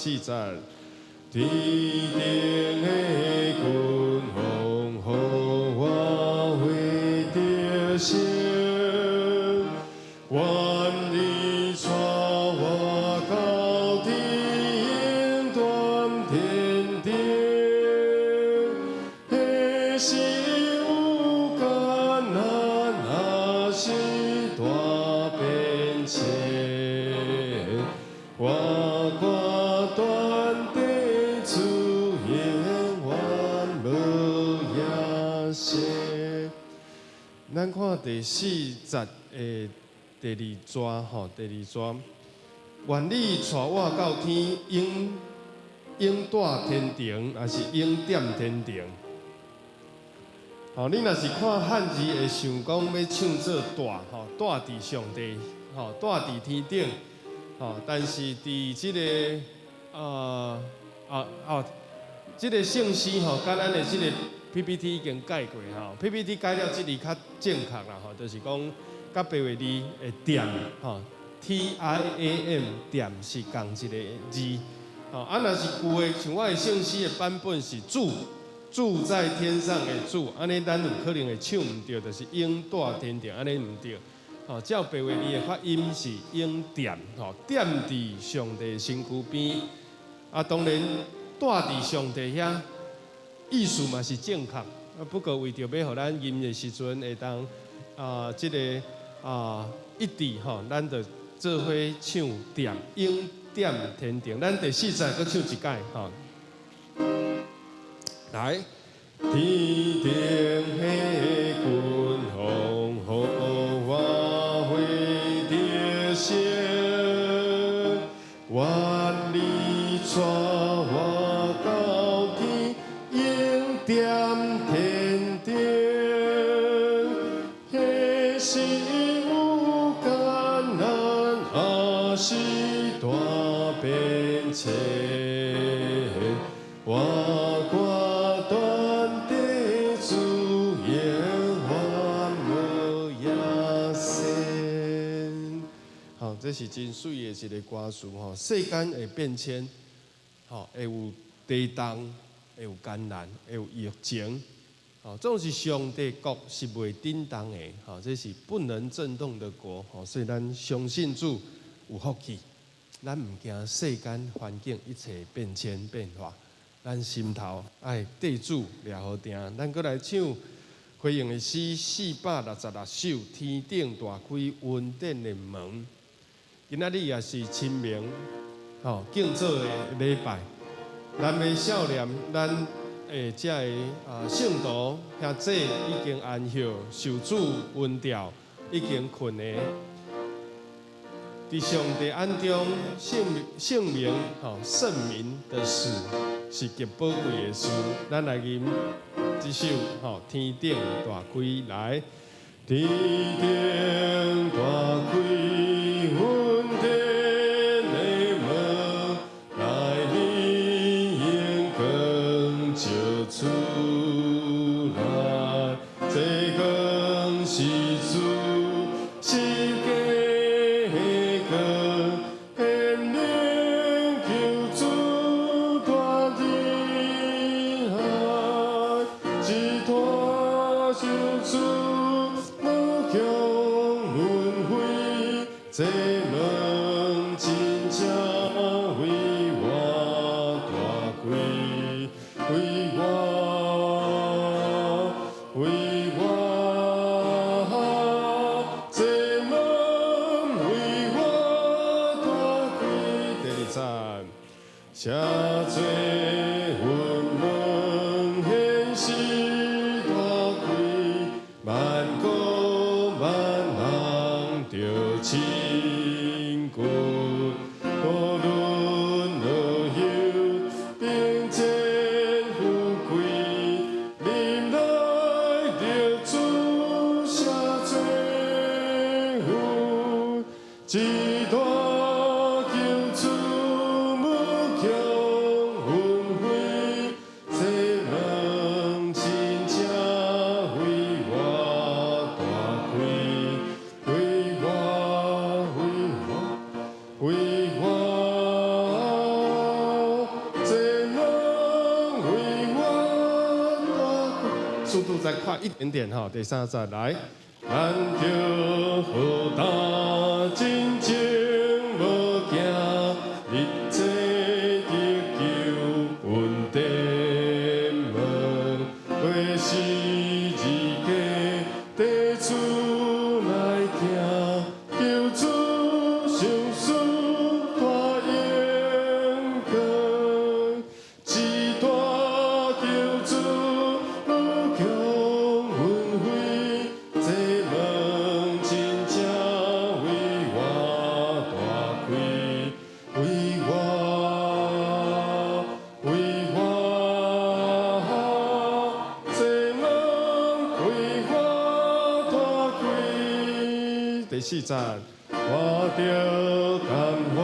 四節。天頂的君王，予我為得勝，願你帶我到頂端天頂，彼時有艱難，也是大變遷，我決斷綴主永遠無野心。咱看第四節的第二逝吼，第二逝，願你帶我到天，永永蹛天庭，抑是永踮天庭。吼，你若是看漢字會想講欲唱做蹛吼，蹛佇上帝，吼，蹛佇天頂，吼，但是佇這个啊啊，這个聖詩吼，佮咱的這個 PPT 已經改過吼，PPT 改了這裡較正確啦吼，就是講佮白話字的踮吼，TIAM 踮是仝一個字，吼，啊，若是舊的像我的聖詩的版本是住。住在天上的住，按呢咱有可能會唱毋著，就是永蹛天頂，按呢毋著。吼，照白話字的發音是永踮，吼，踮佇上帝身軀邊。啊，當然蹛佇上帝遐，意思嘛是正確。啊，不過為著欲予咱吟的時陣會當啊，這个啊一致吼，咱就做伙唱踮永踮天頂。咱第四節閣唱一擺吼。來，天頂的君王，予我會得勝，願你帶我到天，永踮天頂，彼時有艱難，抑是大變遷，我決斷綴主永遠無野心。好，這是真媠的一个歌詞吼。世間會變遷，吼，會有地動，會有艱難，會有疫情，吼，總是上帝國是袂振動的，吼，這是不能震動的國，吼，所以咱相信主有福氣，咱毋驚世間環境一切變遷變化，咱心頭愛綴主掠予定。咱閣來唱回應的詩466首，天頂大開恩典的門。今仔日也是清明，吼，敬祖的禮拜，咱欲數念咱的遮个啊聖徒兄姊已經安歇，受主恩召，已經睏的，佇上帝眼中，聖聖明吼聖民的死是極寶貴的事。咱來吟這首吼天頂大開來，天頂大開恩典的門，來你榮光照出來，這光是主十架的光，顯明救主大仁愛，這大救主無窮恩惠，這門真正為我大開，為我，為我，這門為我大開。第二節，赦罪恩門顯示大開，萬國萬人著親近，無論老幼，貧賤富貴，入來得主赦罪恩，這大救主無窮恩惠，這門真正為我大開，為我，為我，為我，度再快一點點哈。第三節來，咱著好擔真情無驚，日濟得救恩典門，過十字架，綴主來行，求主賞賜大榮光，一大救主無窮恩惠，這門真正為我大開，為我，為我，這門為我大開。第四節，我著甘願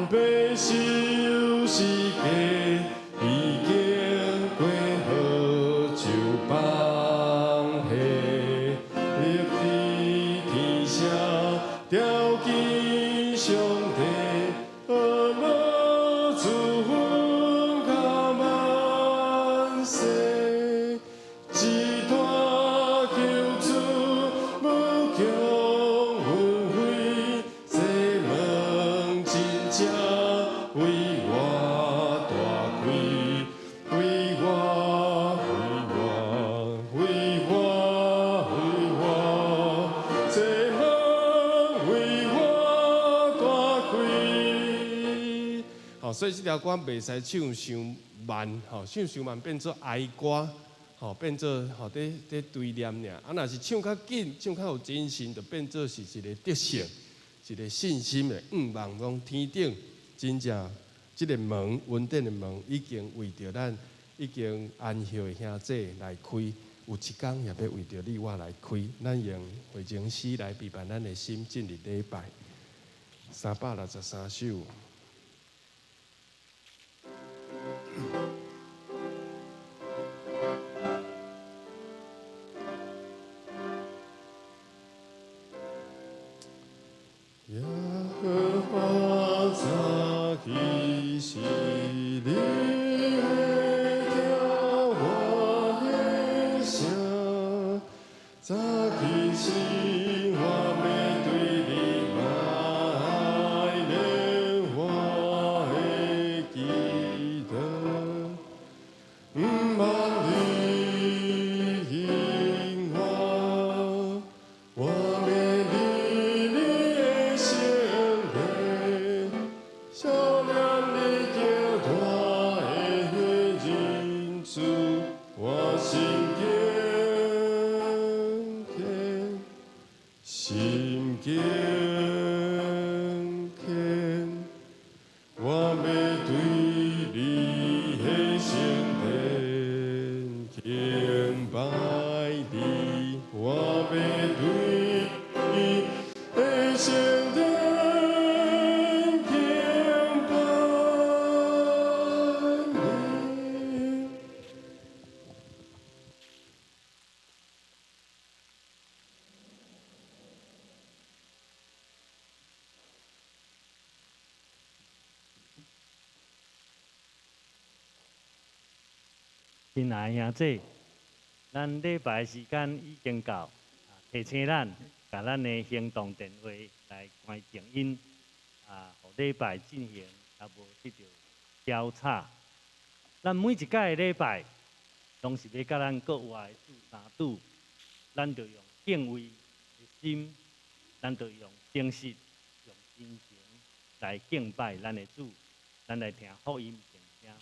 背受十架，已經過河就放下，立佇天上朝見上帝，呵樂主恩甲萬世，一大救主無窮恩惠，這門真正為我大開，為我，為我，為我，為我，這門為我大開。好，所以這條歌袂使唱傷慢，吼，唱傷慢變做哀歌，吼，變做吼佇佇追念爾。啊，若是唱較緊，唱較有精神，就變做是一個得勝，一個信心的向望，講天頂真正這个門，恩典的門已經為著咱已經安息的兄弟來開，有一工也欲為著你我來開。咱用回程詩來預備咱的心進入禮拜。363首。耶和華早起時，你會聽我的聲。早起時，我欲對你來連我的祈禱，毋茫你應我，我欲佇你的聖殿，想念你極大的仁慈，我心敬虔，心敬虔，我欲對你的聖殿敬拜你，我欲對你的聖殿敬拜你。親愛的兄弟，咱禮拜時間已經到，提醒咱，共咱的行動電話來關靜音，啊，予禮拜進行，較無得著攪吵。咱每一屆的禮拜，攏是欲佮咱國外的主相拄，咱著用敬畏的心，咱著用誠實、用真誠來敬拜咱的主，咱來聽福音靜聲。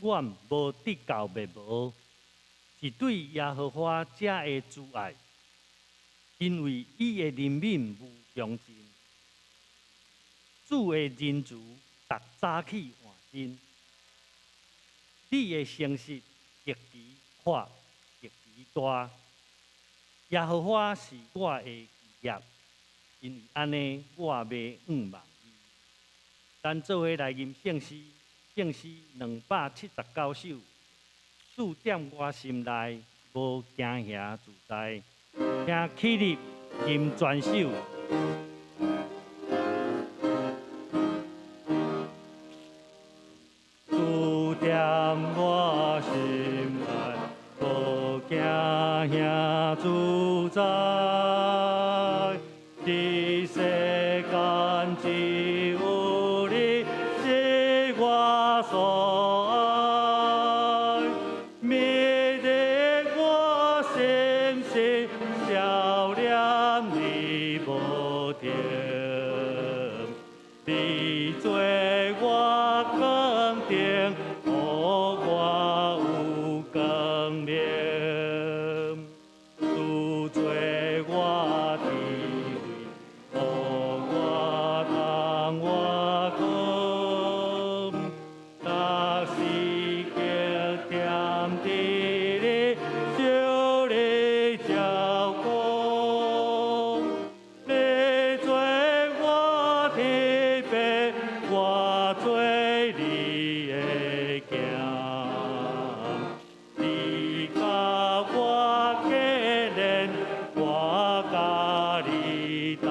阮無得到滅亡，是對耶和華才會慈愛，因為伊的憐憫無窮盡。主的仁慈逐早起換新，你的誠實極其闊，極其大。耶和華是我的基業，因為按呢，我袂向望伊。咱做伙來吟聖詩，聖詩279首。主踮我心內，無驚嚇自在，請起立吟全首。主踮我心內，無驚嚇自在。這世間只有你是我所愛，美麗我心事，笑臉你無停，你做我光燈，予我有光明。主做我智慧，予我通活光。逐時刻踮佇你受你照顧，你做我天父，我做你的囝。你共我結連，我佮你同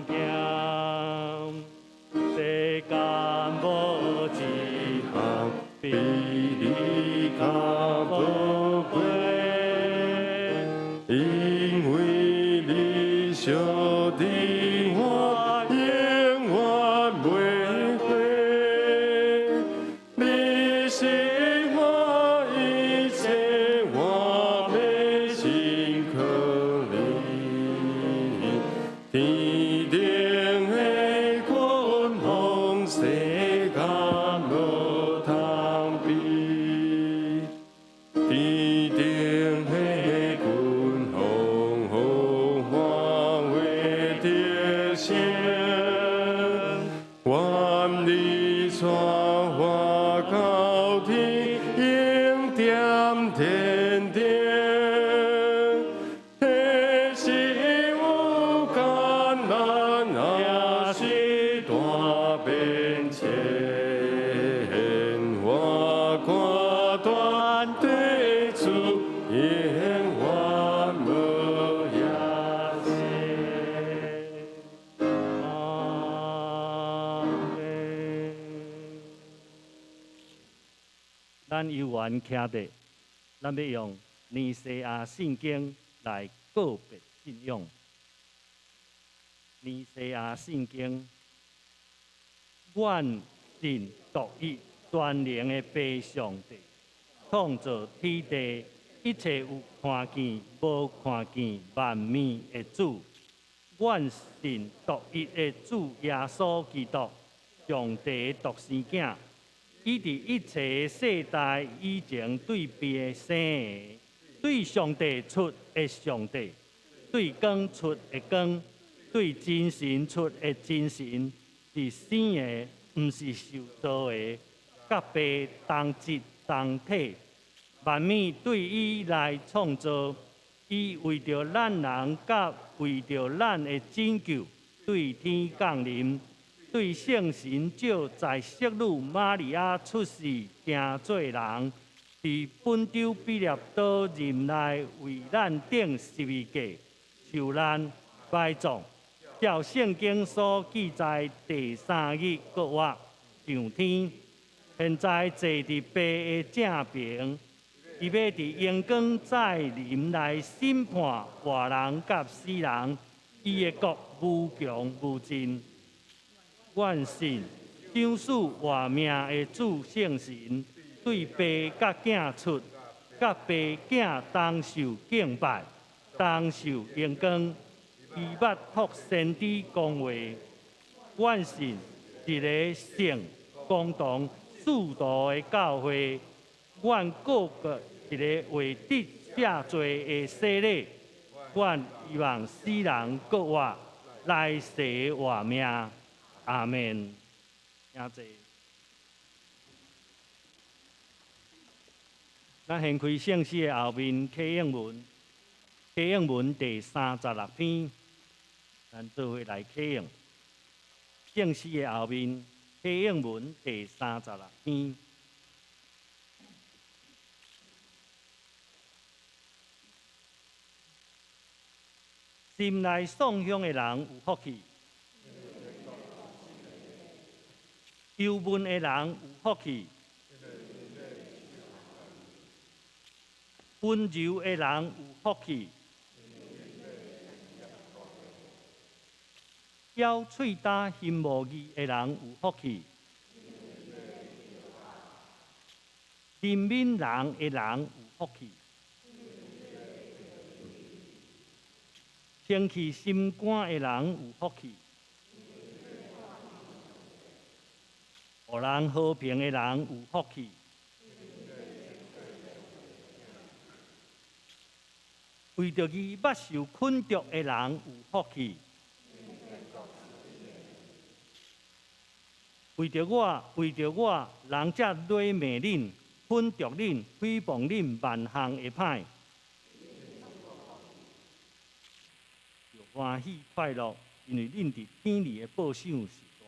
行。世間無一項比你較寶貴，因為你相疼我，永遠袂悔。你是我一切，我欲信靠你。天頂的君王，世間無通比。天頂的君王，予我會得勝。願你帶我到天，永踮天頂。彼時有艱難，也是大變遷，我決斷對主，永遠無野心。阿們。咱有緣徛佇，咱欲用尼西亞信經來告別信仰。尼西亞信經，阮信獨一全能的父上帝，創造天地一切有看見無看見萬物的主。阮信獨一的主耶穌基督，上帝的獨生囝。伊佇一切世代以前對父生的，對上帝出的上帝，對光出的光，對真神出的真神，是生的，毋是受造的，佮父同質同體，萬物對伊來創造，伊為著咱人佮為著咱的拯救，對天降臨。對聖神召在聖女瑪利亞出世，成做人，佇本丟彼拉多任內為咱釘十字架，受難埋葬，照聖經所記載，第三日復活上天，現在坐佇父的正爿，伊欲佇榮光再臨來審判活人佮死人，伊的國無窮無盡。阮信賞賜活命的主聖神，對父佮囝出，佮父囝同受敬拜，同受榮光。伊捌託先知講話。阮信一个聖、共同使徒的教會。阮閣過一个未得赦罪的洗禮。阮希望死人閣活，來世活命。阿門。請坐。咱掀開聖詩的後面，啟應文，啟應文第36篇，咱做伙來啟應。聖詩的後面，啟應文第三十六篇。心內喪鄉的人有福氣，憂悶的人有福氣，溫柔的人有福氣，咬喙焦行無義的人有福氣，憐憫人的人有福氣，清氣心肝的人有福氣，予人和平的人有福氣，為著義捌受困著的人有福氣，為著我，為著我，人才詈罵恁、困著恁、誹謗恁萬項的歹，就歡喜快樂，因為恁佇天裡的報賞是大。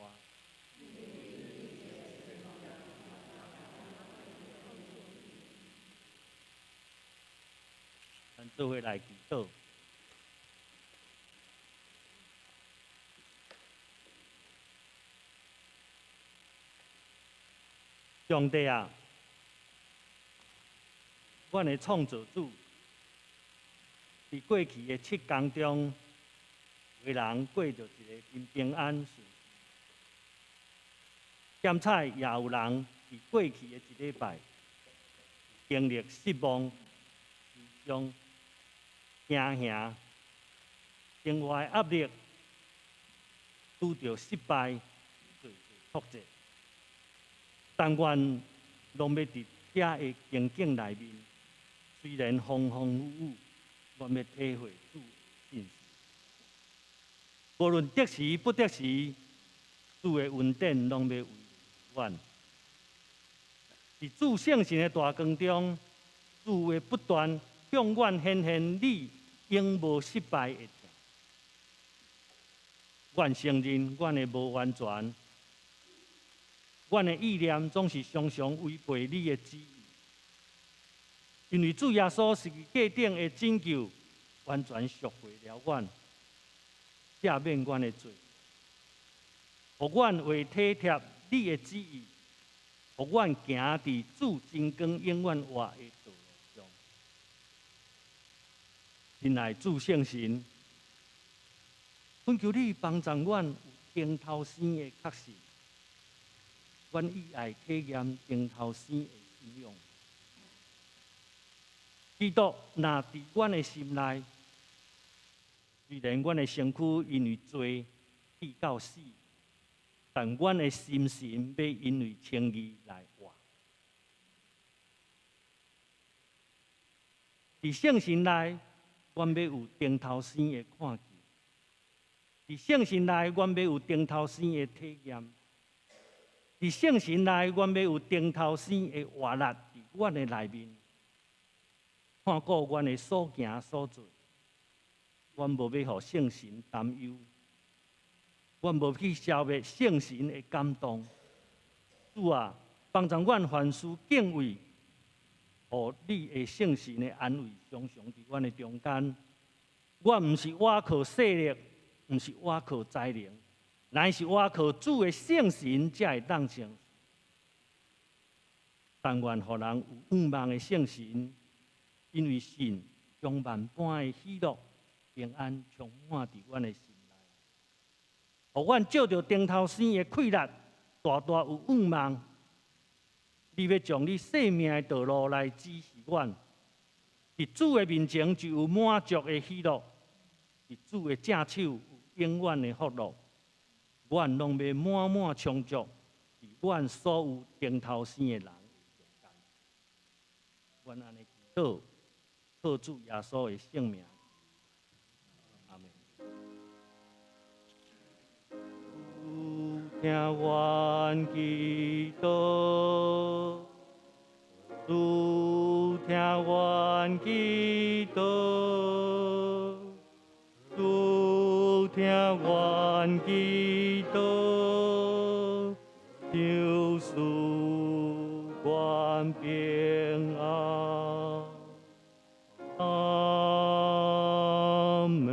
咱做伙來祈禱。上帝啊，阮的創造主，佇過去的7工中，有的人過著一个真平安順遂，兼且也有人佇過去的一禮拜經歷失望、受傷、驚嚇、生活的壓力，拄著失敗、濟濟挫折。但願攏欲佇遮的情景內面，雖然風風雨雨，阮欲體會主的信實。無論得時不得時，主的恩典攏欲維持阮。佇主聖神的大光中，主會不斷向阮顯現你永無失敗的疼。阮承認阮的無完全，阮的意念總是常常違背你的旨意。因為主耶穌十字架頂的拯救，完全贖回了阮，赦免阮的罪，予阮會體貼你的旨意，予阮行佇主真光永遠活的道路上。親愛主聖神，懇求你幫助阮有頂頭生的確信，阮意愛體驗頂頭生的信仰。基督若佇阮的心內，雖然阮的身軀因為罪去到死，但阮的心神欲因為稱義來活。佇聖神內，阮欲有頂頭生的看見；佇聖神內，阮欲有頂頭生的體驗；佇聖神內，阮欲有頂頭生的活力佇阮的內面。看顧阮的所行所做，阮無欲予聖神擔憂，阮無去消滅聖神的感動。主啊，幫助阮凡事敬畏，予你的聖神的安慰常常佇阮的中間。阮毋是倚靠勢力，毋是倚靠才能，乃是倚靠主的聖神，才會當成。但願予人有仰望的聖神，因為神將萬般的喜樂、平安充滿佇阮的心內，予阮借著頂頭生的氣力，大大有仰望。你欲將你生命的道路來指示阮，佇主的面前就有滿足的喜樂，佇主的正手有永遠的福樂。阮攏欲滿滿充足，佇阮所有頂頭生的人中間。阮按呢祈禱，靠主耶穌的聖名，阿們。主聽阮祈禱，主聽阮祈禱，主聽阮祈禱，求賜阮平安。阿們。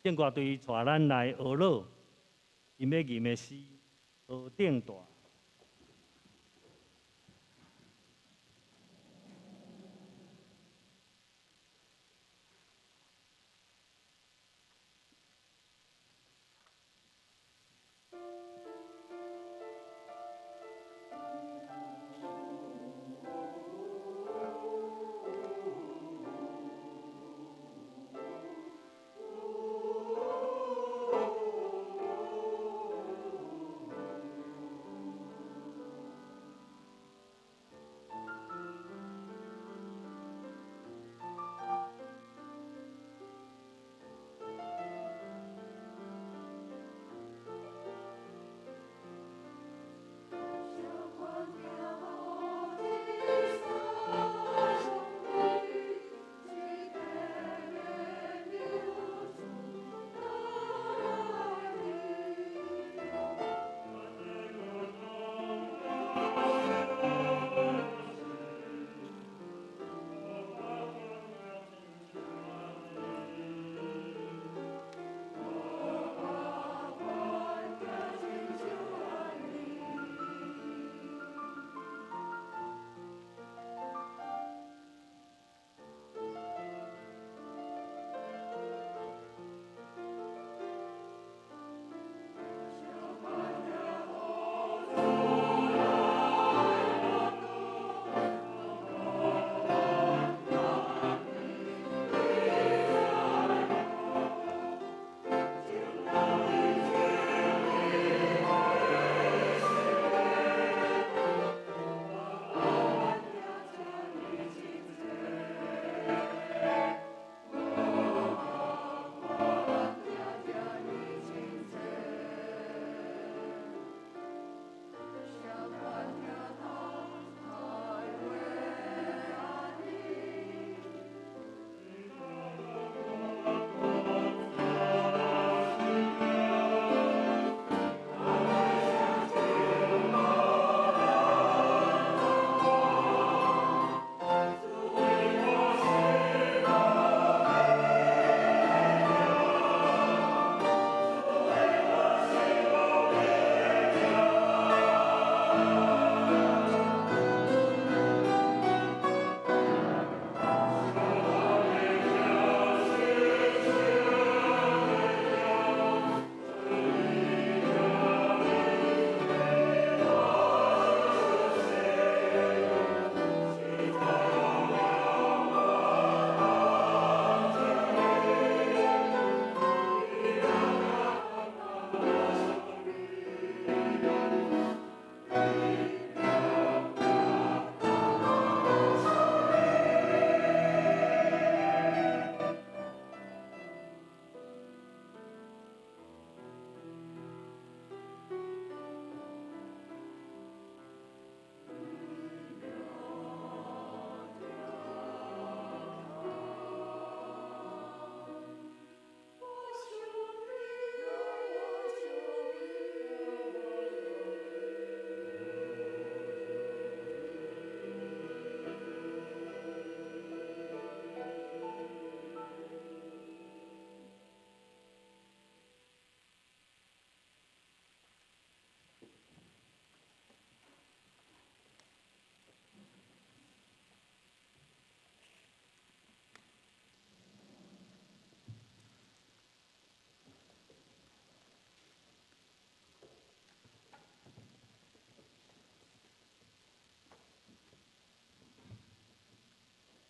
聖歌隊帶咱來學樂，𪜶欲吟的詩何等大。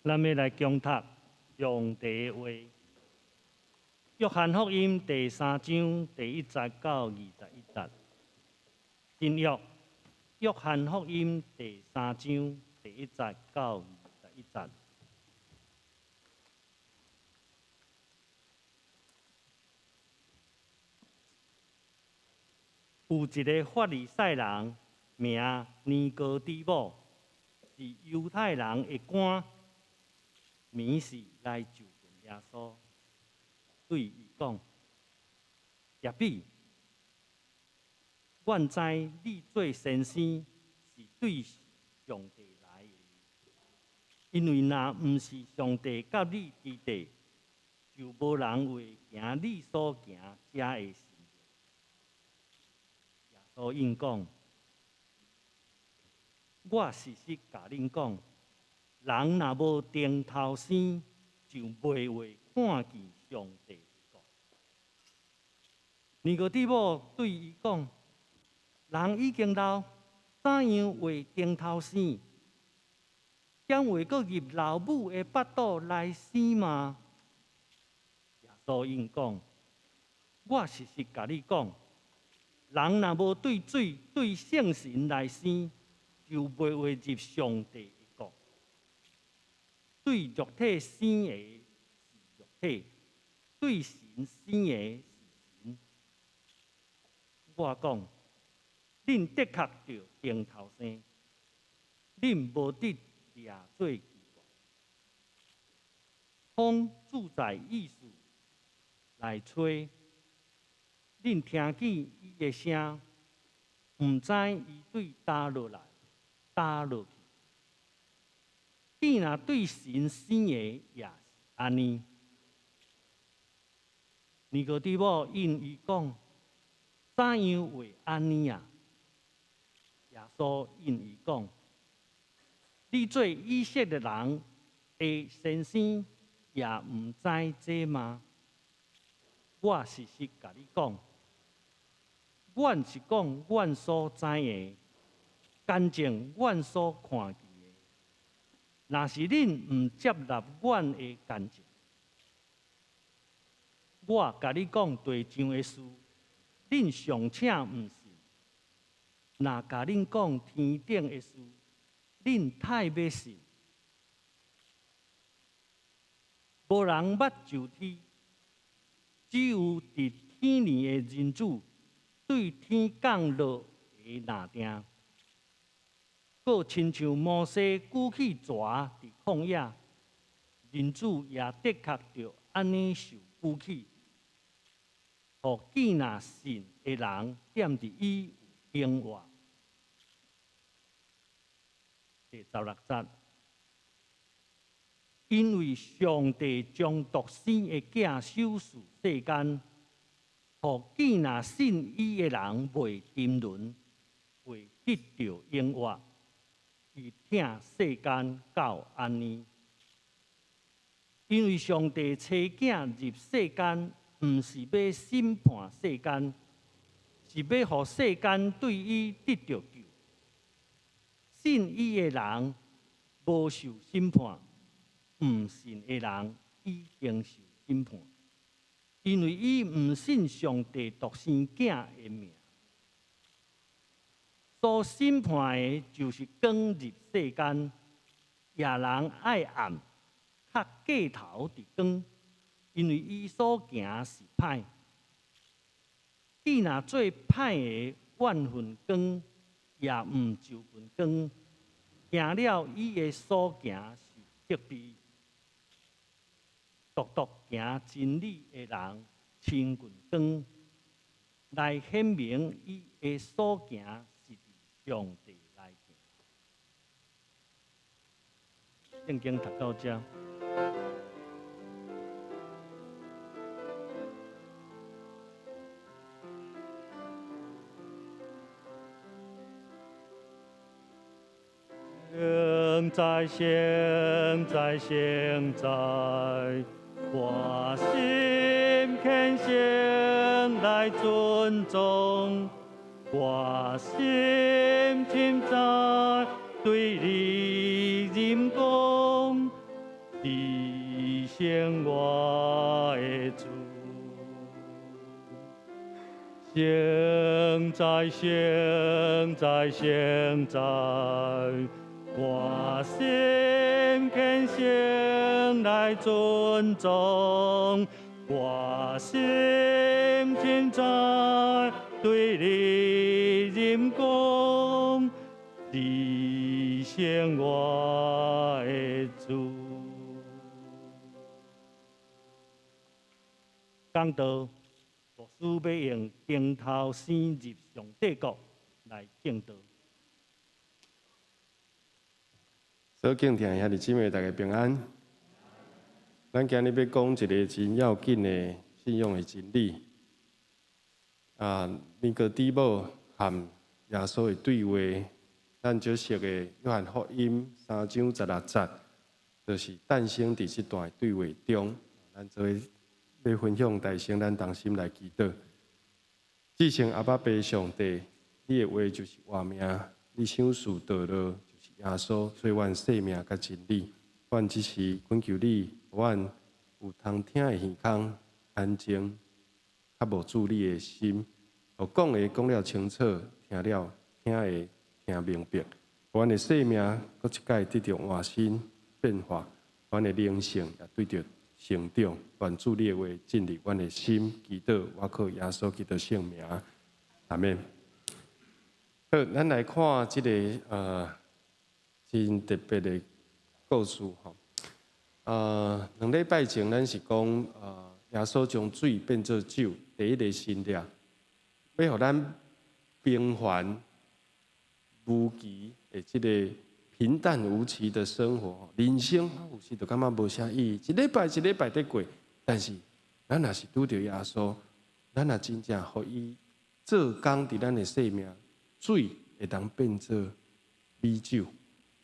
咱欲來恭讀上帝的話，約翰福音第三章第一節到21節。新約約翰福音第三章第一節到21節。有一个法利賽人，名尼哥底母，是猶太人的官，暝時來就近耶穌，對伊講：拉比，阮知你做先生是對上帝來的，因為若毋是上帝佮你佇佇，就無人會行你所行遮的神蹟。耶穌應講：我實實共恁講，人若無重頭生，就袂會看見上帝的國。尼哥底母對伊講：人已經老，怎樣會重頭生？敢會閣入老母的腹肚來生嗎？耶穌應講：我實實共你講，人若無對水、對聖神來生，就袂會入上帝的國。對肉體生的是肉體，對神生的是神。我講，恁的確著重頭生，恁無得掠做奇怪。風自在意思來吹，恁聽見伊的聲，毋知伊對佗落來，佗落去。囝若對神生的也是按呢。尼哥底母應伊講：怎樣會按呢啊？耶穌應伊講：你做以色列人的先生，也毋知這嗎？我實實共你講，阮是講阮所知的，見證阮所看見的。若是恁毋接納阮的見證，我共你講地上的事，恁尚且毋信；若共恁講天頂的事，恁太欲信。無人捌上天，只有佇天裡的人子對天降落的那定。閣親像摩西舉起蛇佇曠野，人子也的確著按呢受舉起，予見若信的人踮佇伊有永活。第十六節，因為上帝將獨生的囝賞賜世間，予見若信伊的人袂沉淪，會得著永活。伊疼世間到按呢，因為上帝差囝入世間，毋是欲審判世間，是欲予世間對伊得著救。信伊的人無受審判，毋信的人已經受審判，因為伊毋信上帝獨生囝的名。所審判的，就是光入世間，野人愛暗，較過頭佇光，因為伊所行是歹。既若做歹的怨恨光，也毋就近光，驚了伊的所行受責備。獨獨行真理的人親近光，來顯明伊的所行是佇上帝來行。聖經讀到這。現在，現在，現在，我心虔誠來尊崇，我心深知對你認講，你是我的主，是聖哉聖哉聖哉，我心虔誠來尊崇，我心凊彩對你認講，至聖我的主。講道，牧師欲用燈頭生入上帝國來證道。所敬聽的兄弟姊妹，大家平安。咱今日欲講一个真要緊的信仰的真理。啊，尼哥底母和耶穌的對話，咱少熟的約翰福音三章十六節，就是誕生佇這段對話中。咱做伙欲分享大聲，咱同心來祈禱。至聖阿爸父上帝，你的話就是活命，你賞賜道路就是耶穌，做阮生命佮真理。阮只是懇求你，予阮有通聽的耳孔，安靜，較無注你的心，予講的講了清楚，聽了聽的聽明白。予阮的生命閣一擺得著換新變化，阮的靈性也對著成長。願主你的話進入阮的心，祈禱我靠耶穌基督聖名，阿們。好，咱來看這个真特別的故事吼。兩禮拜前咱是講耶穌將水變做酒，第一个神跡，欲予咱平凡無奇的這个平淡無奇的生活，人生有時就感覺無啥意義，一禮拜一禮拜佇過，但是咱若是拄著耶穌，咱若真正予伊做工佇咱的生命，水會當變做美酒，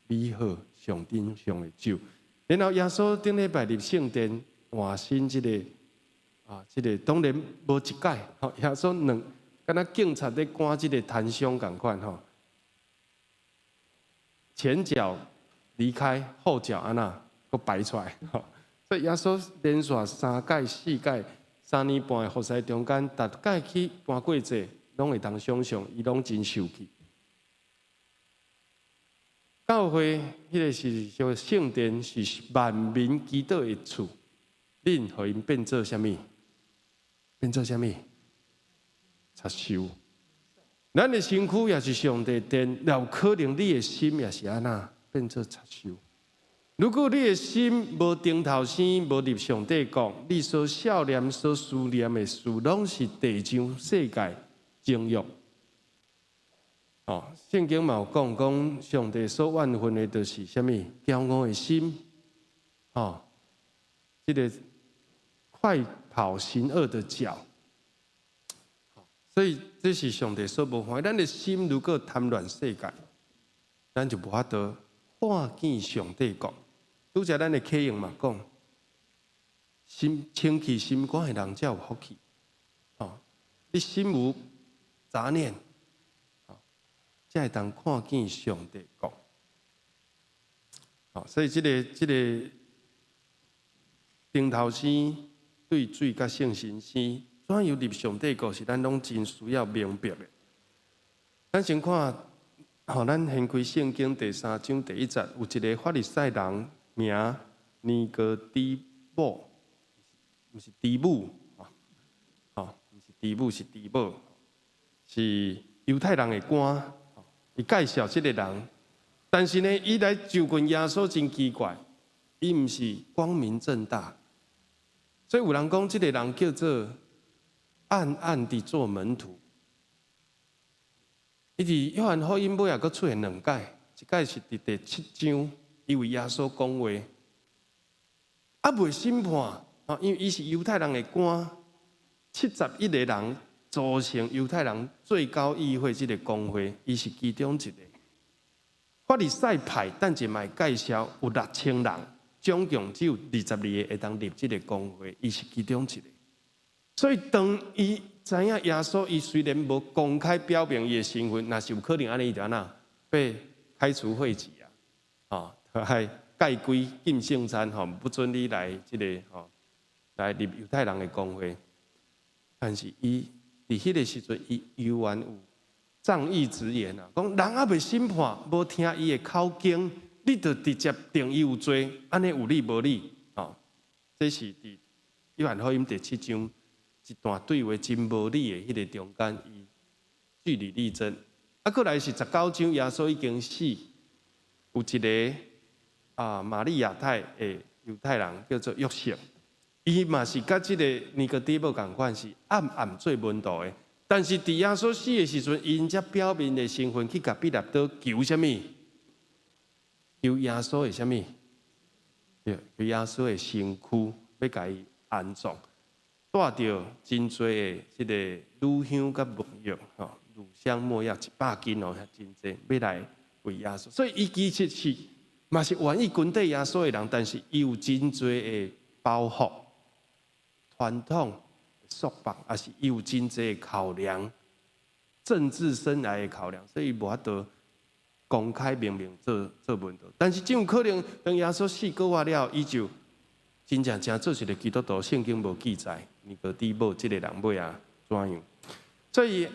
美好上頂上的酒。然後耶穌頂禮拜入聖殿換新這个啊，這个當然無一擺，吼，耶穌兩敢若警察咧趕這个攤商仝款吼。前腳離開，後腳按怎閣擺出來，吼。所以耶穌連續三擺、四擺、三年半的服侍中間，逐擺去盤過節，攏會當想像，伊攏真受氣。教會彼个是說聖殿是萬民祈禱的厝，恁予𪜶變做啥物？變做啥物？賊收。咱的身軀也是上帝殿，有可能你的心也是按怎變做賊收。如果你的心無頂頭生，無入上帝國，你所想念、所思念的事，攏是地上世界情慾。哦，聖經嘛有講，講上帝所怨恨的，就是啥物？驕傲的心，哦，這个快跑行惡的腳。所以這是上帝所無歡喜。咱的心如果貪戀世界，咱就無法度看見上帝國。拄才咱的啟應嘛講，心清氣心肝的人才有福氣。哦，你心無雜念，哦，才會當看見上帝國。哦，所以這个頂頭生對水佮聖神生，怎樣入上帝國是咱攏真需要明白的。咱先看，吼，咱掀開聖經第三章第一節，有一个法利賽人名尼哥底母，毋是底母，吼，毋是底母，是底母，是猶太人的官。伊介紹這个人，但是呢，伊來就近耶穌真奇怪，伊毋是光明正大，所以有人講這个人叫做暗暗地做門徒。伊佇約翰福音尾仔閣出現兩擺，一擺是佇第七章，伊為耶穌講話，猶未審判，啊，因為伊是猶太人的官，71個人組成猶太人最高議會這个公會，伊是其中一个。法利賽派等陣嘛會介紹有6000人，總共只有22個會當入這个公會，伊是其中一个。所以當伊知影耶穌，伊雖然無公開表明伊的身份，若是有可能按呢，伊就按怎被開除會籍啊，哦，還戒規禁聖餐，吼，不准你來這个吼，來入猶太人的公會。但是伊佇佇彼个時陣，伊猶原有仗義執言啊，講人猶未審判，無聽伊的口供，你就直接定伊有罪，按呢有理無理？哦，這是佇約翰福音第七章一段對話真無理的彼个中間，伊據理力爭。啊，閣來是19章，耶穌已經死，有一个啊瑪利亞太的猶太人叫做約瑟，伊嘛是佮這个尼哥底母仝款，是暗暗做門徒的。但是佇耶穌死的時陣，𪜶才表面的身份去共彼拉多求啥物？求耶穌的啥物？對，求耶穌的身軀，欲共伊安葬，帶著真濟的這个乳香佮沒藥，吼。乳香沒藥100斤哦，遐真濟，欲來為耶穌。所以伊其實是嘛是願意跟綴耶穌的人，但是伊有真濟的包袱、傳統束縛，抑是伊有真濟的考量，政治生涯的考量，所以伊無法度公開明明做做門徒。但是真有可能，當耶穌死過活了，伊就真正正做一个基督徒。聖經無記載，尼哥底母這个人尾仔怎樣？所以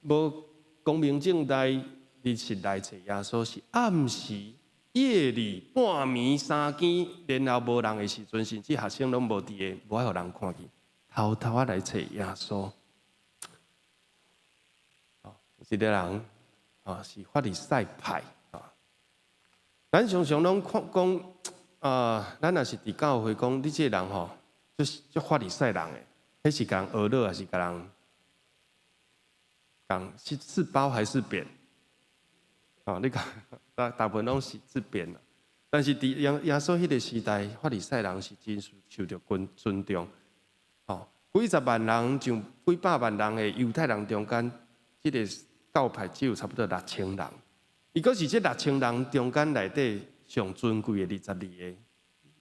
無光明正大日時來揣耶穌，是暗時夜裡半暝三更，然後無人的時陣，甚至學生攏無佇个，無愛予人看見，偷偷仔來揣耶穌。哦，有一个人啊，是法利賽派啊。咱常常攏看講啊，咱若是佇教會講，你這个人吼，就是足法利賽人的，彼是共人呵咾，抑是共人講是是褒還是貶？哦，你講大大部分攏是是貶啦。但是佇耶耶穌彼个時代，法利賽人是真受著尊尊重。哦，幾十萬人上幾百萬人的猶太人中間，這个教派只有差不多六千人。伊閣是這六千人中間內底上尊貴的22个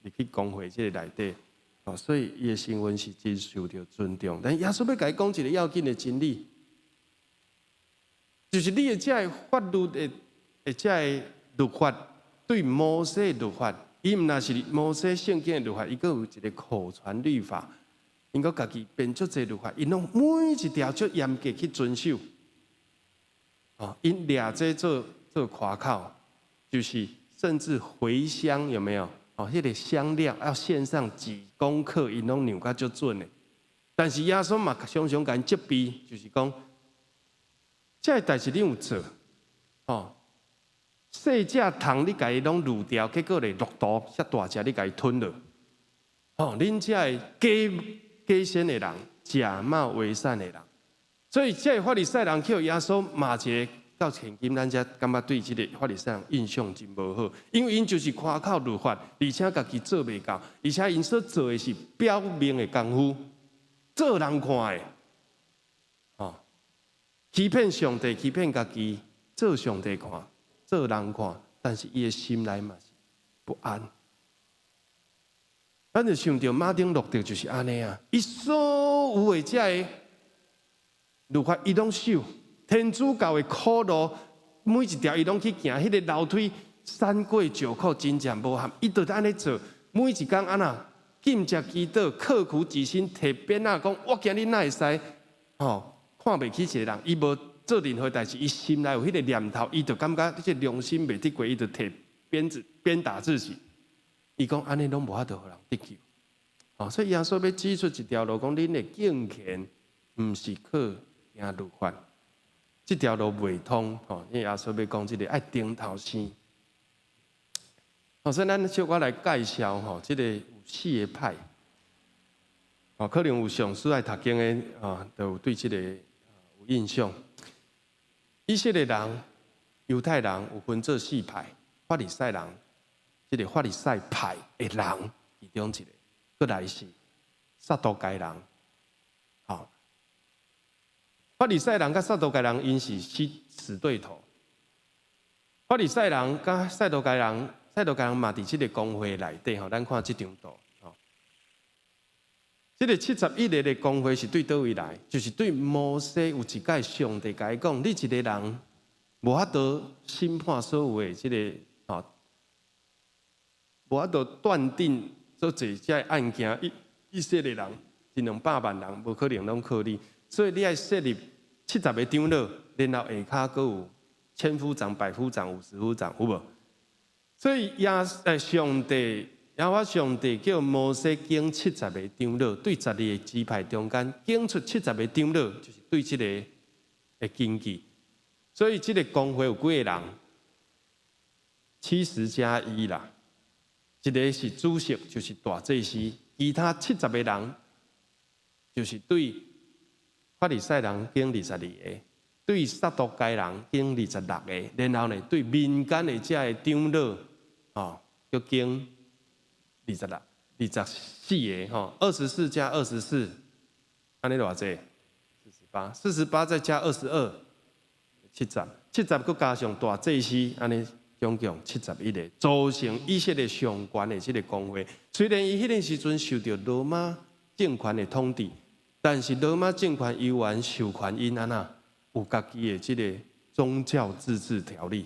入去公會這个內底。哦，所以伊的身份是真受著尊重。但耶穌欲共伊講一个要緊的真理，就是你的這个法律的的這个律法，對摩西的律法，伊毋但是摩西聖經的律法，伊閣有一个口傳律法，𪜶閣家己編足濟律法，𪜶攏每一條足嚴格去遵守。哦，𪜶掠這做做誇口，就是甚至茴香有沒有？哦，彼个香料要獻上幾公克，𪜶攏量甲足準的。但是耶穌嘛常常共𪜶責備，就是講，這个代誌恁有做，哦，細隻蟲你共伊攏濾掉，結果咧駱駝遐大隻你共伊吞落，哦，恁這个假假仙的人，假冒為善的人，所以這个法利賽人去予耶穌罵一个，到現今咱才感覺對這个法利賽人印象真無好，因為𪜶就是誇口律法，而且家己做袂到，而且𪜶所做的是表面的功夫，做人看的，哦，欺騙上帝，欺騙家己，做上帝看，做人看，但是伊的心內嘛是不安。咱就想著馬丁路德就是按呢啊，伊所有的這个律法伊攏守，天主教的苦路每一條伊攏去行，彼个樓梯三跪九叩真正無譀，伊就按呢做，每一工按怎禁食祈禱，刻苦己心，提鞭仔講，我今日哪會使吼看袂起一个人，伊無做任何代誌，伊心內有彼个念頭，伊就感覺這良心袂得過，伊就提鞭子鞭打自己。伊講按呢攏無法度予人得救，哦，所以耶穌欲指出一條路，講恁的敬虔毋是靠行律法，這條路袂通，吼，因為耶穌欲講這个愛頂頭生。哦，所以咱小可來介紹吼，這个有四個派，哦，可能有上師愛讀經的啊，都有對這个有印象。以色列人、猶太人有分做四派，法利賽人。這个法利賽派的人，其中一个，閣來是撒都該人，吼，法利賽人佮撒都該人，𪜶是死死對頭。法利賽人佮撒都該人，撒都該人嘛佇這个公會內底吼，咱看這張圖，吼，這个71个的公會是對佗位來？就是對摩西有一擺上帝共伊講，你一个人無法度審判所有的這个，吼。無法度斷定做這這案件，以以色列人一兩百萬人，無可能攏靠你，所以你愛設立七十个長老，然後下跤閣有千夫長、百夫長、五十夫長，有無？所以耶欸上帝，耶和華上帝叫摩西揀七十个長老，對十二个支派中間揀出七十个長老，就是對這个的根據。所以這个公會有幾个人？70加1啦，一个是主席，就是大祭司，其他七十个人就是對法利賽人揀22个，對撒都該人揀26个，然後呢，對民間的這个長老，哦，閣揀26、24个，吼，24加24，按呢偌濟？四十八，四十八再加22，七十，七十閣加上大祭司，按呢總共71个，組成以色列上懸的這个公會。雖然伊彼个時陣受著羅馬政權的統治，但是羅馬政權猶原授權𪜶按怎有家己的這个宗教自治條例。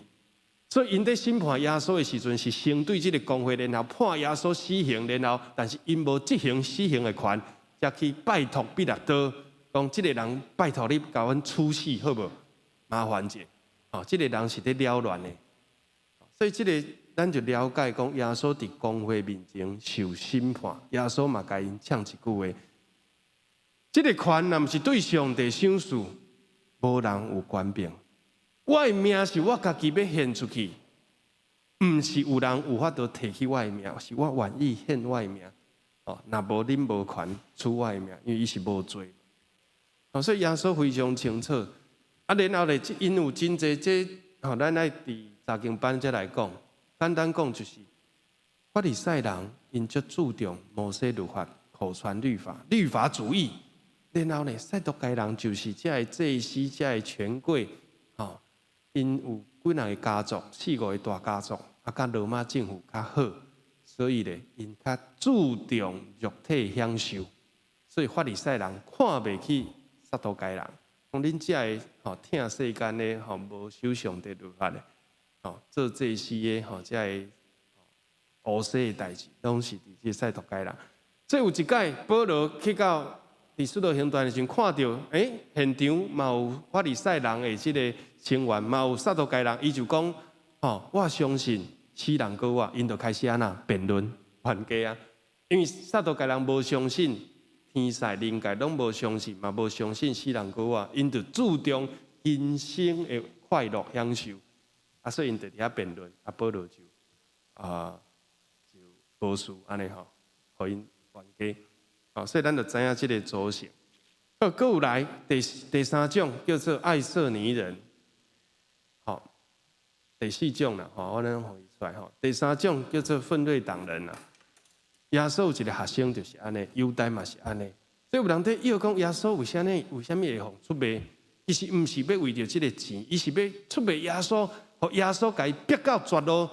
所以𪜶佇審判耶穌的時陣，是先對這个公會，然後判耶穌死刑，然後但是𪜶無執行死刑的權，才去拜託彼拉多，講這个人拜託你共阮處死好無？麻煩者，哦，這个人是佇擾亂的。所以這个咱就了解講，耶穌佇公會面前受審判，耶穌嘛共𪜶嗆一句話：這个權若毋是對上帝賞賜，無人有權柄。我的命是我家己欲獻出去，毋是有人有法度提去我的命，是我願意獻我的命。哦，若無恁無權取我的命，因為伊是無罪。哦，所以耶穌非常清楚。啊，然後咧，𪜶有真濟這，吼，咱愛佇查經班才來講，簡單講就是法利賽人𪜶足注重摩西律法、口傳律法、律法主義。然後呢，撒都該人就是這个祭司、這个權貴，吼，𪜶有幾若個家族，四五個大家族，啊，佮羅馬政府較好，所以咧，𪜶較注重肉體享受，所以法利賽人看袂起撒都該人，講恁這个吼疼世間的吼無守上帝律法的，吼做祭司的吼這个烏西的代誌，攏是佇這撒都該人。所以有一擺，保羅去到佇使徒行傳的時陣，看著現場嘛有法利賽人的這个成員，嘛有撒都該人，伊就講：吼，我相信死人閣活，𪜶就開始按怎辯論冤家啊。因為撒都該人無相信天使靈界，攏無相信，嘛無相信死人閣活，𪜶就注重今生的快樂享受。啊，所以𪜶就佇遐辯論，啊，保羅就無事按呢吼，予𪜶冤家。哦，所以咱就知影這个組成。好，閣有來第三種叫做愛色尼人。好，第四種啦，吼，我攏予伊出來吼。第三種叫做奮銳黨人啦。耶穌有一个學生就是按呢，猶大嘛是按呢。所以有人佇臆講耶穌為啥物會予出賣？其實毋是欲為著這个錢，伊是欲出賣耶穌，予耶穌共伊逼到絕路，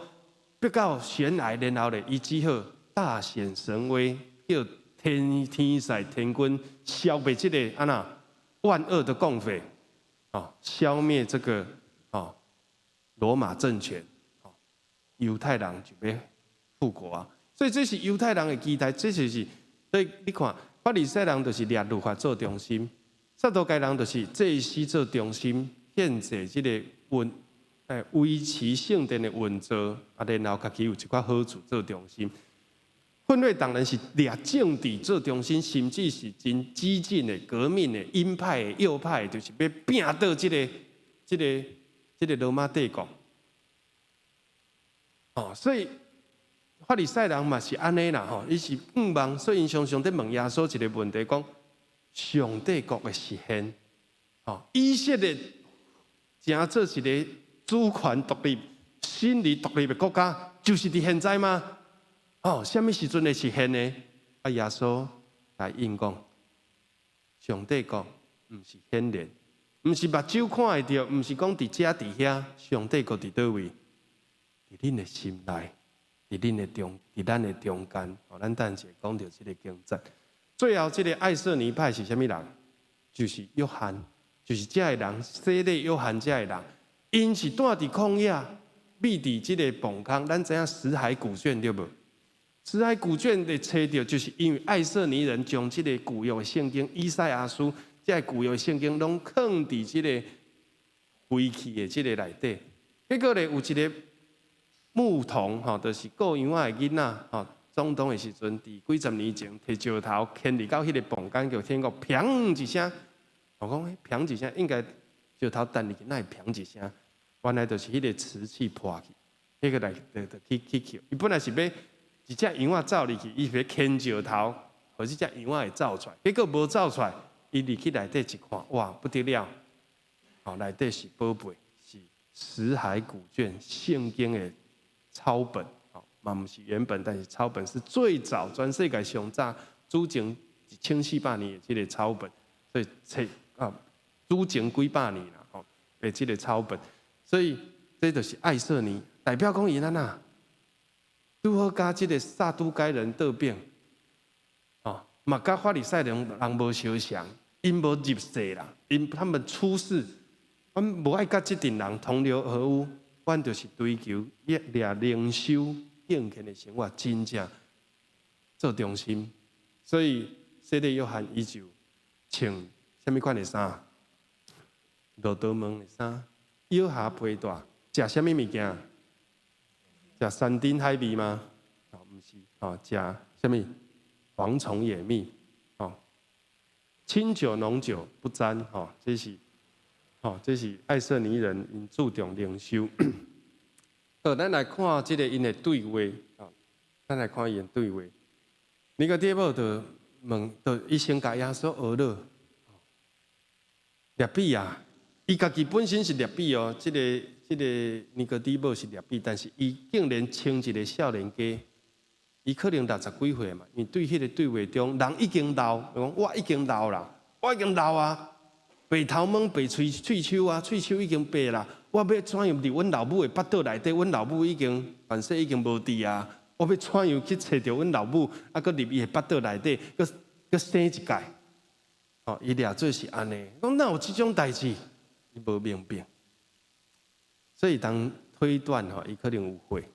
逼到懸崖，然後咧，伊只好大顯神威，叫天使天軍消滅這个按怎萬惡的共匪，哦，消滅這个哦羅馬政權，哦，猶太人就欲復國啊！所以這是猶太人的期待，這就是所以你看，法利賽人就是掠律法做中心，撒都該人就是祭司做中心，獻祭這个運維持聖殿的運作，啊，然後家己有一寡好處做中心。奮銳黨人是掠政治做中心，甚至是真激進的革命的鷹派的右派的，就是欲拚倒這个羅馬帝國。哦，所以法利賽人嘛是按呢啦，吼，伊是向望，所以𪜶常常佇問耶穌一个問題，講上帝國的實現，吼，以色列成做一个主權獨立、心理獨立的國家，就是佇現在嗎？哦，啥物時陣會實現呢？啊，耶穌來應講，上帝國毋是顯現，毋是目睭看會著，毋是講佇遮佇遐，上帝國佇佗位？佇恁的心內，佇咱的中間。哦，咱等下講著這个經節。最後，這个愛色尼派是啥物人？就是約翰，就是這个人，洗禮約翰這个人，𪜶是蹛佇曠野，覕佇這个磅空。咱知影死海古卷對無？死海古卷的揣著，就是因為愛色尼人將這个舊約的聖經以賽亞書這個舊約聖經攏囥佇這个廢棄的這个內底。結果咧，有一个牧童吼，就是顧羊仔的囡仔吼，總統的時陣，佇幾十年前提石頭牽入到彼个房間，就聽過砰一聲。我講砰一聲，應該石頭擲入去，哪會砰一聲？原來就是彼个瓷器破去，彼个來就去去。伊本來是欲一隻羊仔走入去，伊是欲牽石頭，予這隻羊仔會走出來。結果無走出來，伊入去內底一看，哇，不得了！哦，內底是寶貝，是死海古卷聖經的抄本，哦，嘛毋是原本，但是抄本是最早全世界上早，主前1400年的這个抄本，所以冊啊，主前幾百年啦，吼的這个抄本，所以這就是愛色尼，代表講伊按怎，拄好佮這个撒都該人鬥變，哦，嘛佮法利賽人人無相像，𪜶無入世啦，𪜶他們出世，阮無愛佮這陣人同流合污，阮就是追求一掠靈修敬虔的生活，真正做中心。所以，洗禮約翰伊就穿啥物款的衫？駱駝毛的衫，腰下皮帶，食啥物物件？食山珍海味嗎？哦，毋是，哦，食啥物？蝗蟲野蜜，哦，清酒濃酒不沾，哦，這是，哦，這是愛色尼人𪜶注重靈修。好，咱來看這个𪜶的對話，哦，咱來看𪜶的對話。尼哥底母就問，就伊先共耶穌呵咾，拉比啊，伊家己本身是拉比哦，這个尼哥底母是拉比，但是伊竟然穿一个少年家，伊可能六十幾歲嘛，因為對彼个對話中，人已經老，講我已經老啦，我已經老啊，白頭毛白喙喙鬚啊，喙鬚已經白啦，我欲怎樣佇阮老母的腹肚內底，阮老母已經凡勢已經無佇啊，我欲怎樣去揣著阮老母，啊，閣入伊的腹肚內底，閣閣生一屆，哦，伊掠做是按呢，講哪有這種代誌？伊無明白，所以當推斷吼，伊可能有歲，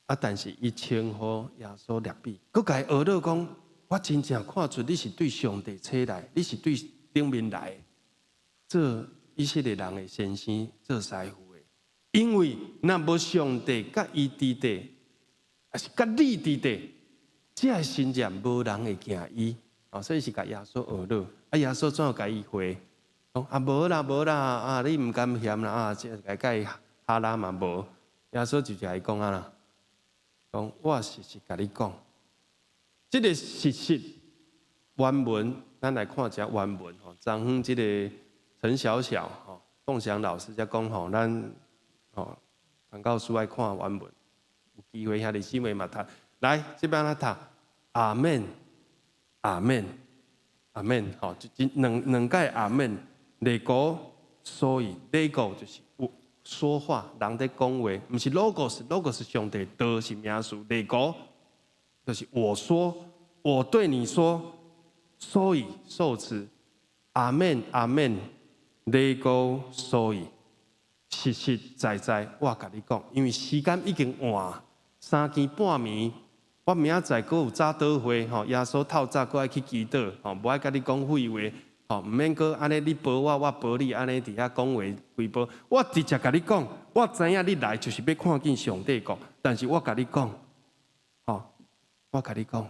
啊，但是伊稱呼耶穌拉比，閣共伊呵咾講，我真正看出你是對上帝差來，你是對頂面來的，做以色列人的先生，做師傅的，因為若無上帝佮伊佇底，抑是佮你佇底，這个神跡無人會行伊，哦，所以是共耶穌呵咾，啊，耶穌怎樣共伊回？講啊，無啦無啦，啊，你毋甘嫌啦，啊，這個共伊哈拉嘛無，耶穌就共伊講啊啦，講我實實共你講，這个實實原文，咱來看一下原文吼。昨昏這个陳小小吼，鳳翔老師才講吼，咱吼傳教士愛看原文，有機會兄弟姊妹嘛讀。來，這邊來讀，阿門，阿門，阿門，吼，就兩兩擺阿門。λέγω，所以λέγω 就是有說話，人佇講話，毋是 logos，logos 是上帝道是名詞，λέγω 就是我說，我對你說，所以受詞，阿門阿門，λέγω 所以，實實在在我共你講，因為時間已經晚三更半暝，我明仔載閣有早禱會吼，耶穌透早閣愛去祈禱吼，無愛共你講廢話。吼，毋免閣按呢，你報我，我報你，按呢佇遐講話規波。我直接共你講，我知影你來就是欲看見上帝國，但是我共你講，吼，我共你講，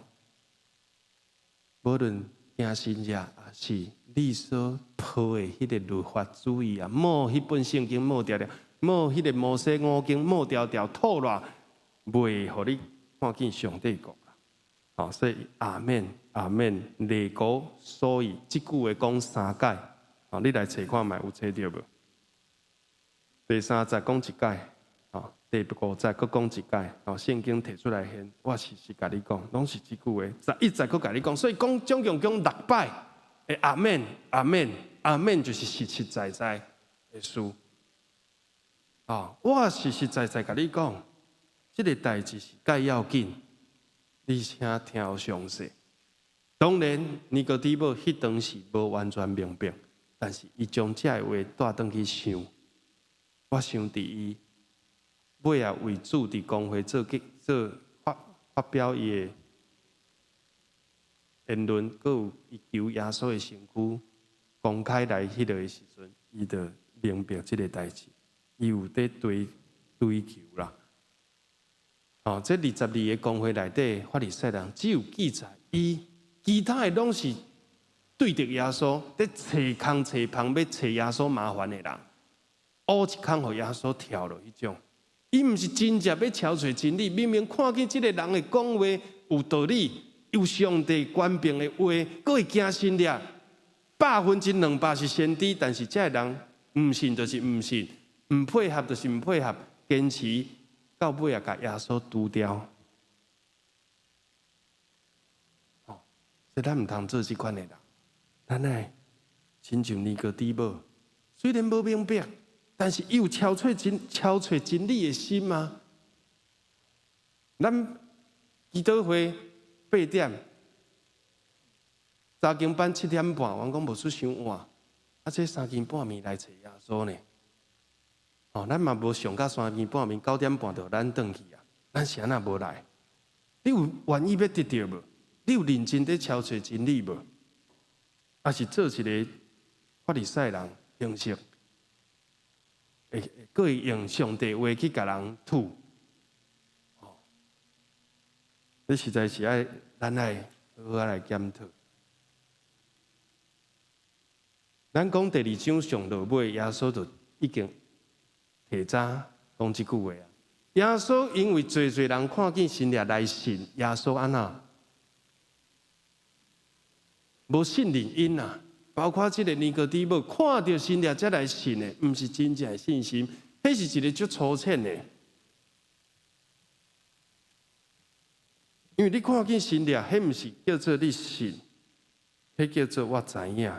無論行神跡，抑是你所抱的彼个律法主義啊，摸彼本聖經摸牢牢，摸彼个摩西五經摸牢牢，吐爛，袂予你看見上帝國。吼，所以阿門阿門，λέγω，所以這句話講三擺，吼，你來揣看覓有揣著無？第三節講一擺，吼，第五節閣講一擺，吼，聖經提出來現，我實實共你講，攏是這句話，11節閣共你講，所以講總共講六擺，的阿門阿門阿門，就是實實在在的事。哦，我實實在在共你講，這个代誌是蓋要緊。你請聽詳細。當然，尼哥底母彼當時無完全明白，但是伊將這个話帶轉去想。我想佇伊尾仔為主佇公會做結做發發表伊的言論，閣有伊求耶穌的身軀，公開來彼個的時陣，伊就明白這个代誌，伊有佇追求啦。哦，這22個公會內底，法利賽人只有記載伊，其他的攏是對著耶穌，佇揣空揣縫欲揣耶穌麻煩的人，烏一空予耶穌跳落彼種。伊毋是真正欲朝揣真理，明明看見這个人的講話有道理，有上帝權柄的話，閣會行神跡，200%是先知，但是這个人毋信就是毋信，毋配合就是毋配合，堅持到尾啊，共耶穌除掉。哦，所以咱毋通做這款的人，咱愛親像尼哥底母，雖然無明白，但是伊有朝揣真理的心啊。咱祈禱會8點，查經班7點半，阮講無出傷晚，啊，這三更半暝來揣耶穌呢？哦，咱嘛無上到三更半暝，9點半就咱轉去啊。咱是按怎無來？你有願意欲得著無？你有認真佇朝揣真理無？抑是做一个法利賽人形式，會閣會用上帝話去共人吐？哦，這實在是愛咱愛好好來檢討。咱講第二章上落尾，耶穌就已經提早講這句話啊。耶穌因為濟濟人看見神跡來信耶穌按怎？無信任𪜶啊，包括這个尼哥底母看著神跡才來信的，毋是真正的信心，彼是一个足粗淺的。因為你看見神跡，彼毋是叫做你信，彼叫做我知影，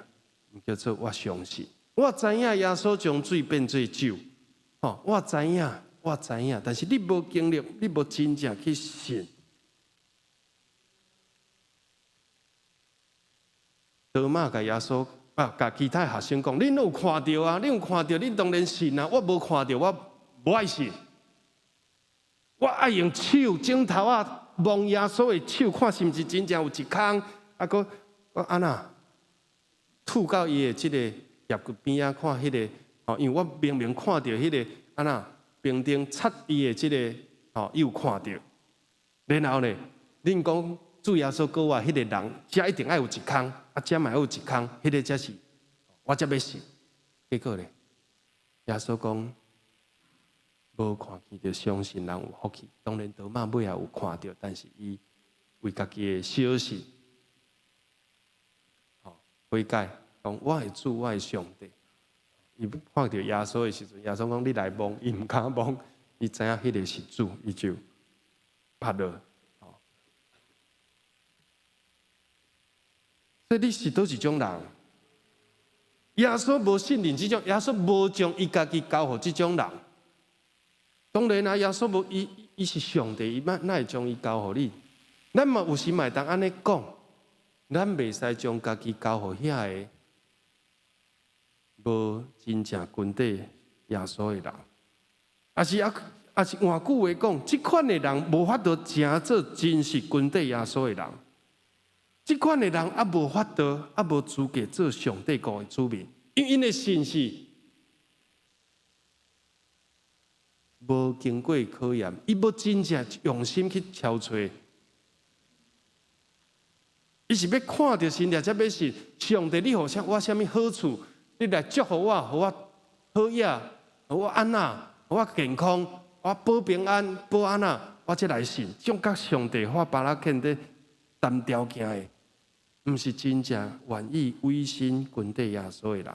毋叫做我相信。我知影耶穌將水變做酒，吼，我知影，我知影，但是你無經歷，你無真正去信。多馬共耶穌啊，共其他學生講：恁有看著啊？恁有看著？恁當然信啊！我無看著，我無愛信。我愛用手指頭仔摸耶穌的手，看是毋是真正有一空。啊，閣按怎吐到伊的這个肋骨邊仔，看彼个吼，因為我明明看著彼个按怎兵丁插伊的這个吼，伊有看著。然後呢，恁講主耶穌閣活，彼个人遮一定愛有一空。啊，遮嘛有一空，彼个才是我才欲信。結果咧，耶穌講無看見就相信人有福氣。當然，多馬尾仔有看著，但是伊為家己的小信，吼悔改，講我的主，我的上帝。伊看著耶穌的時陣，耶穌講你來摸，伊毋敢摸，伊知影彼个是主，伊就趴落。所以你是佗一種人？耶穌無信任這種，耶穌無將伊家己交予這種人。當然啊，耶穌無伊，伊是上帝，伊哪會將伊交予你？咱嘛有時嘛會當按呢講，咱袂使將家己交予遐个無真正跟綴耶穌的人。抑是啊，抑是換句話講，這款的人無法度成做真實跟綴耶穌的人。這款的人猶無法度，猶無資格做上帝國的子民，因為𪜶的信是無經過考驗，伊無真正用心去朝揣，伊是欲看著神跡才欲信。上帝，你予啥我啥物好處？你來祝福我，予我好額，予我按怎，予我健康，我保平安，保按怎，我才來信。這種佮上帝畫巴拉肯咧談條件的。毋是真正願意委身跟綴耶穌的人，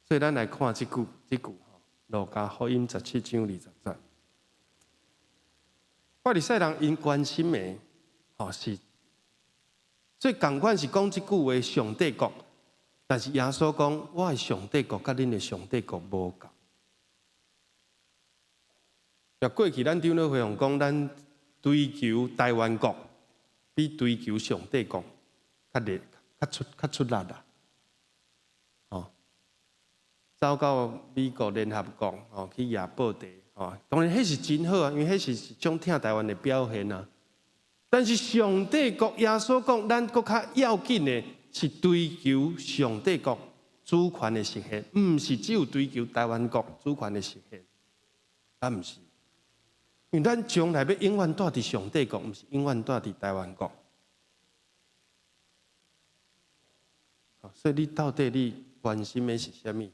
所以咱來看這句，這句吼，路加福音17章20節。法利賽人𪜶關心的，吼是，所以仝款是講這句話上帝國，但是耶穌講，我的上帝國佮恁的上帝國無仝。過去咱長老會講，咱追求台灣國。比追求上帝國較力、較出力啦！哦，走到美國聯合國哦去攑報地哦，當然彼是真好啊，因為彼是一種疼台灣的表現啊。但是上帝國耶穌講，咱閣較要緊的是追求上帝國主權的實現，毋是只有追求台灣國主權的實現，啊，毋是。因為咱將來欲永遠蹛佇上帝國，毋是永遠蹛佇台灣國。所以你到底你關心的是啥物？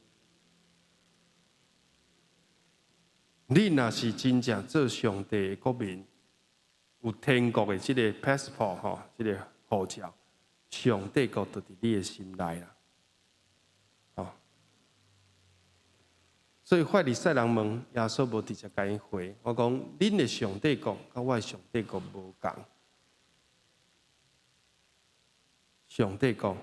你若是真正做上帝的國民，有天國的這个 passport 吼，這个護照，上帝國就佇你的心內啦。哦，所以法利賽人問耶穌，無直接共𪜶回。我講，恁的上帝國佮我的上帝國無仝。上帝國，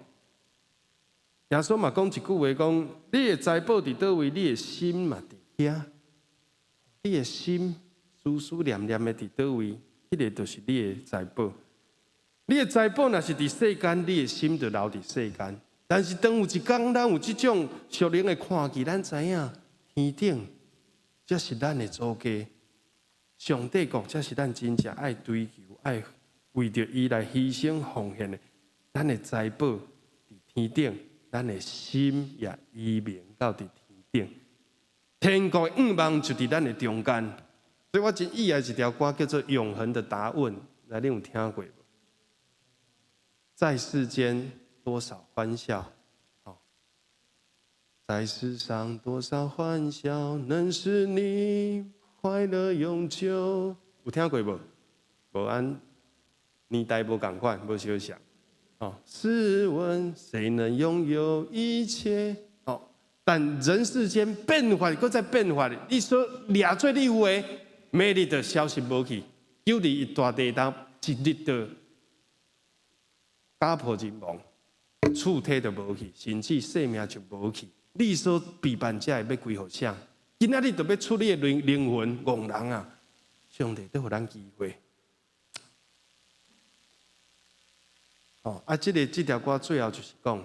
耶穌嘛講一句話，講你的財寶佇佗位，你的心嘛佇遐。你的心思思念念的佇佗位，彼个就是你的財寶。你的財寶若是佇世間，你的心就留佇世間。但是當有一工，咱有這種屬靈的看見，咱知影天頂才是咱的祖家，上帝國才是咱真正愛追求、愛為著伊來犧牲奉獻的。咱的財寶佇天頂，咱的心也移民到佇天頂。天國的願望就佇咱的中間，所以我真喜愛一條歌叫做《永恆的答問》，來，你有聽過無？在世間多少歡笑，在世上多少歡笑，能使你快樂永久？有聽過無？無按年代無仝款，無相像。哦，試問誰能擁有一切？但人世間變化，閣再變化。你所掠做你有的，明日就消失無去。9·21大地震，一日就家破人亡，厝體就無去，甚至性命就無去。你所備辦這的欲歸予誰？今仔日就欲出你的靈靈魂，戇人啊！上帝都予咱機會。哦，啊，這个這條歌最後就是講。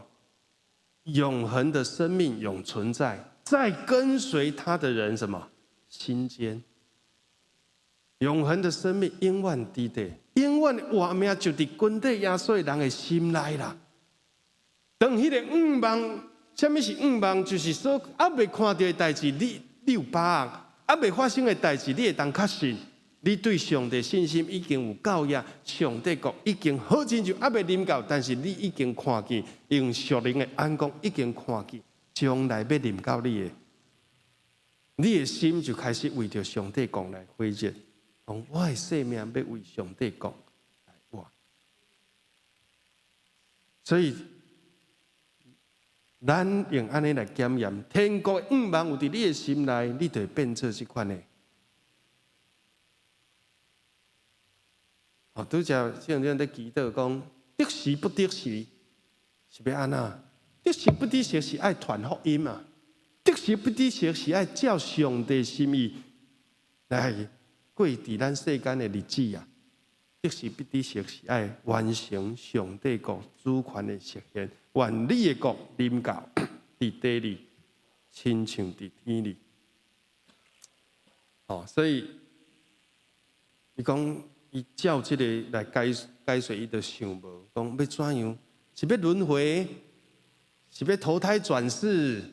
永恆的生命永存在，在跟隨他的人什麼心間？永恆的生命永遠佇佇，永遠的活命就佇跟綴耶穌的人的心內啦。當彼个願望，啥物是願望？就是說猶未看著的代誌，你有把握；猶未發生的代誌，你會當確信。你對上帝信心已經有夠額，上帝國已經好親像猶未臨到，但是你已經看見，用屬靈的眼光已經看見，將來欲臨到你的，你的心就開始為著上帝國來火熱，講我的生命欲為上帝國來活。所以，咱用按呢來檢驗，天國的願望有佇你的心內，你就會變做這款的。哦，拄才聖人佇祈禱講，得時不得時，是欲按怎？得時不得時是愛傳福音啊！得時不得時是愛照上帝心意來過佇咱世間的日子啊！得時不得時是愛完成上帝國主權的實現，願你的國臨到佇地裡，親像佇天裡。哦，所以伊講。伊照這个來解解說，伊就想無講欲怎樣，是欲輪迴，是欲投胎轉世，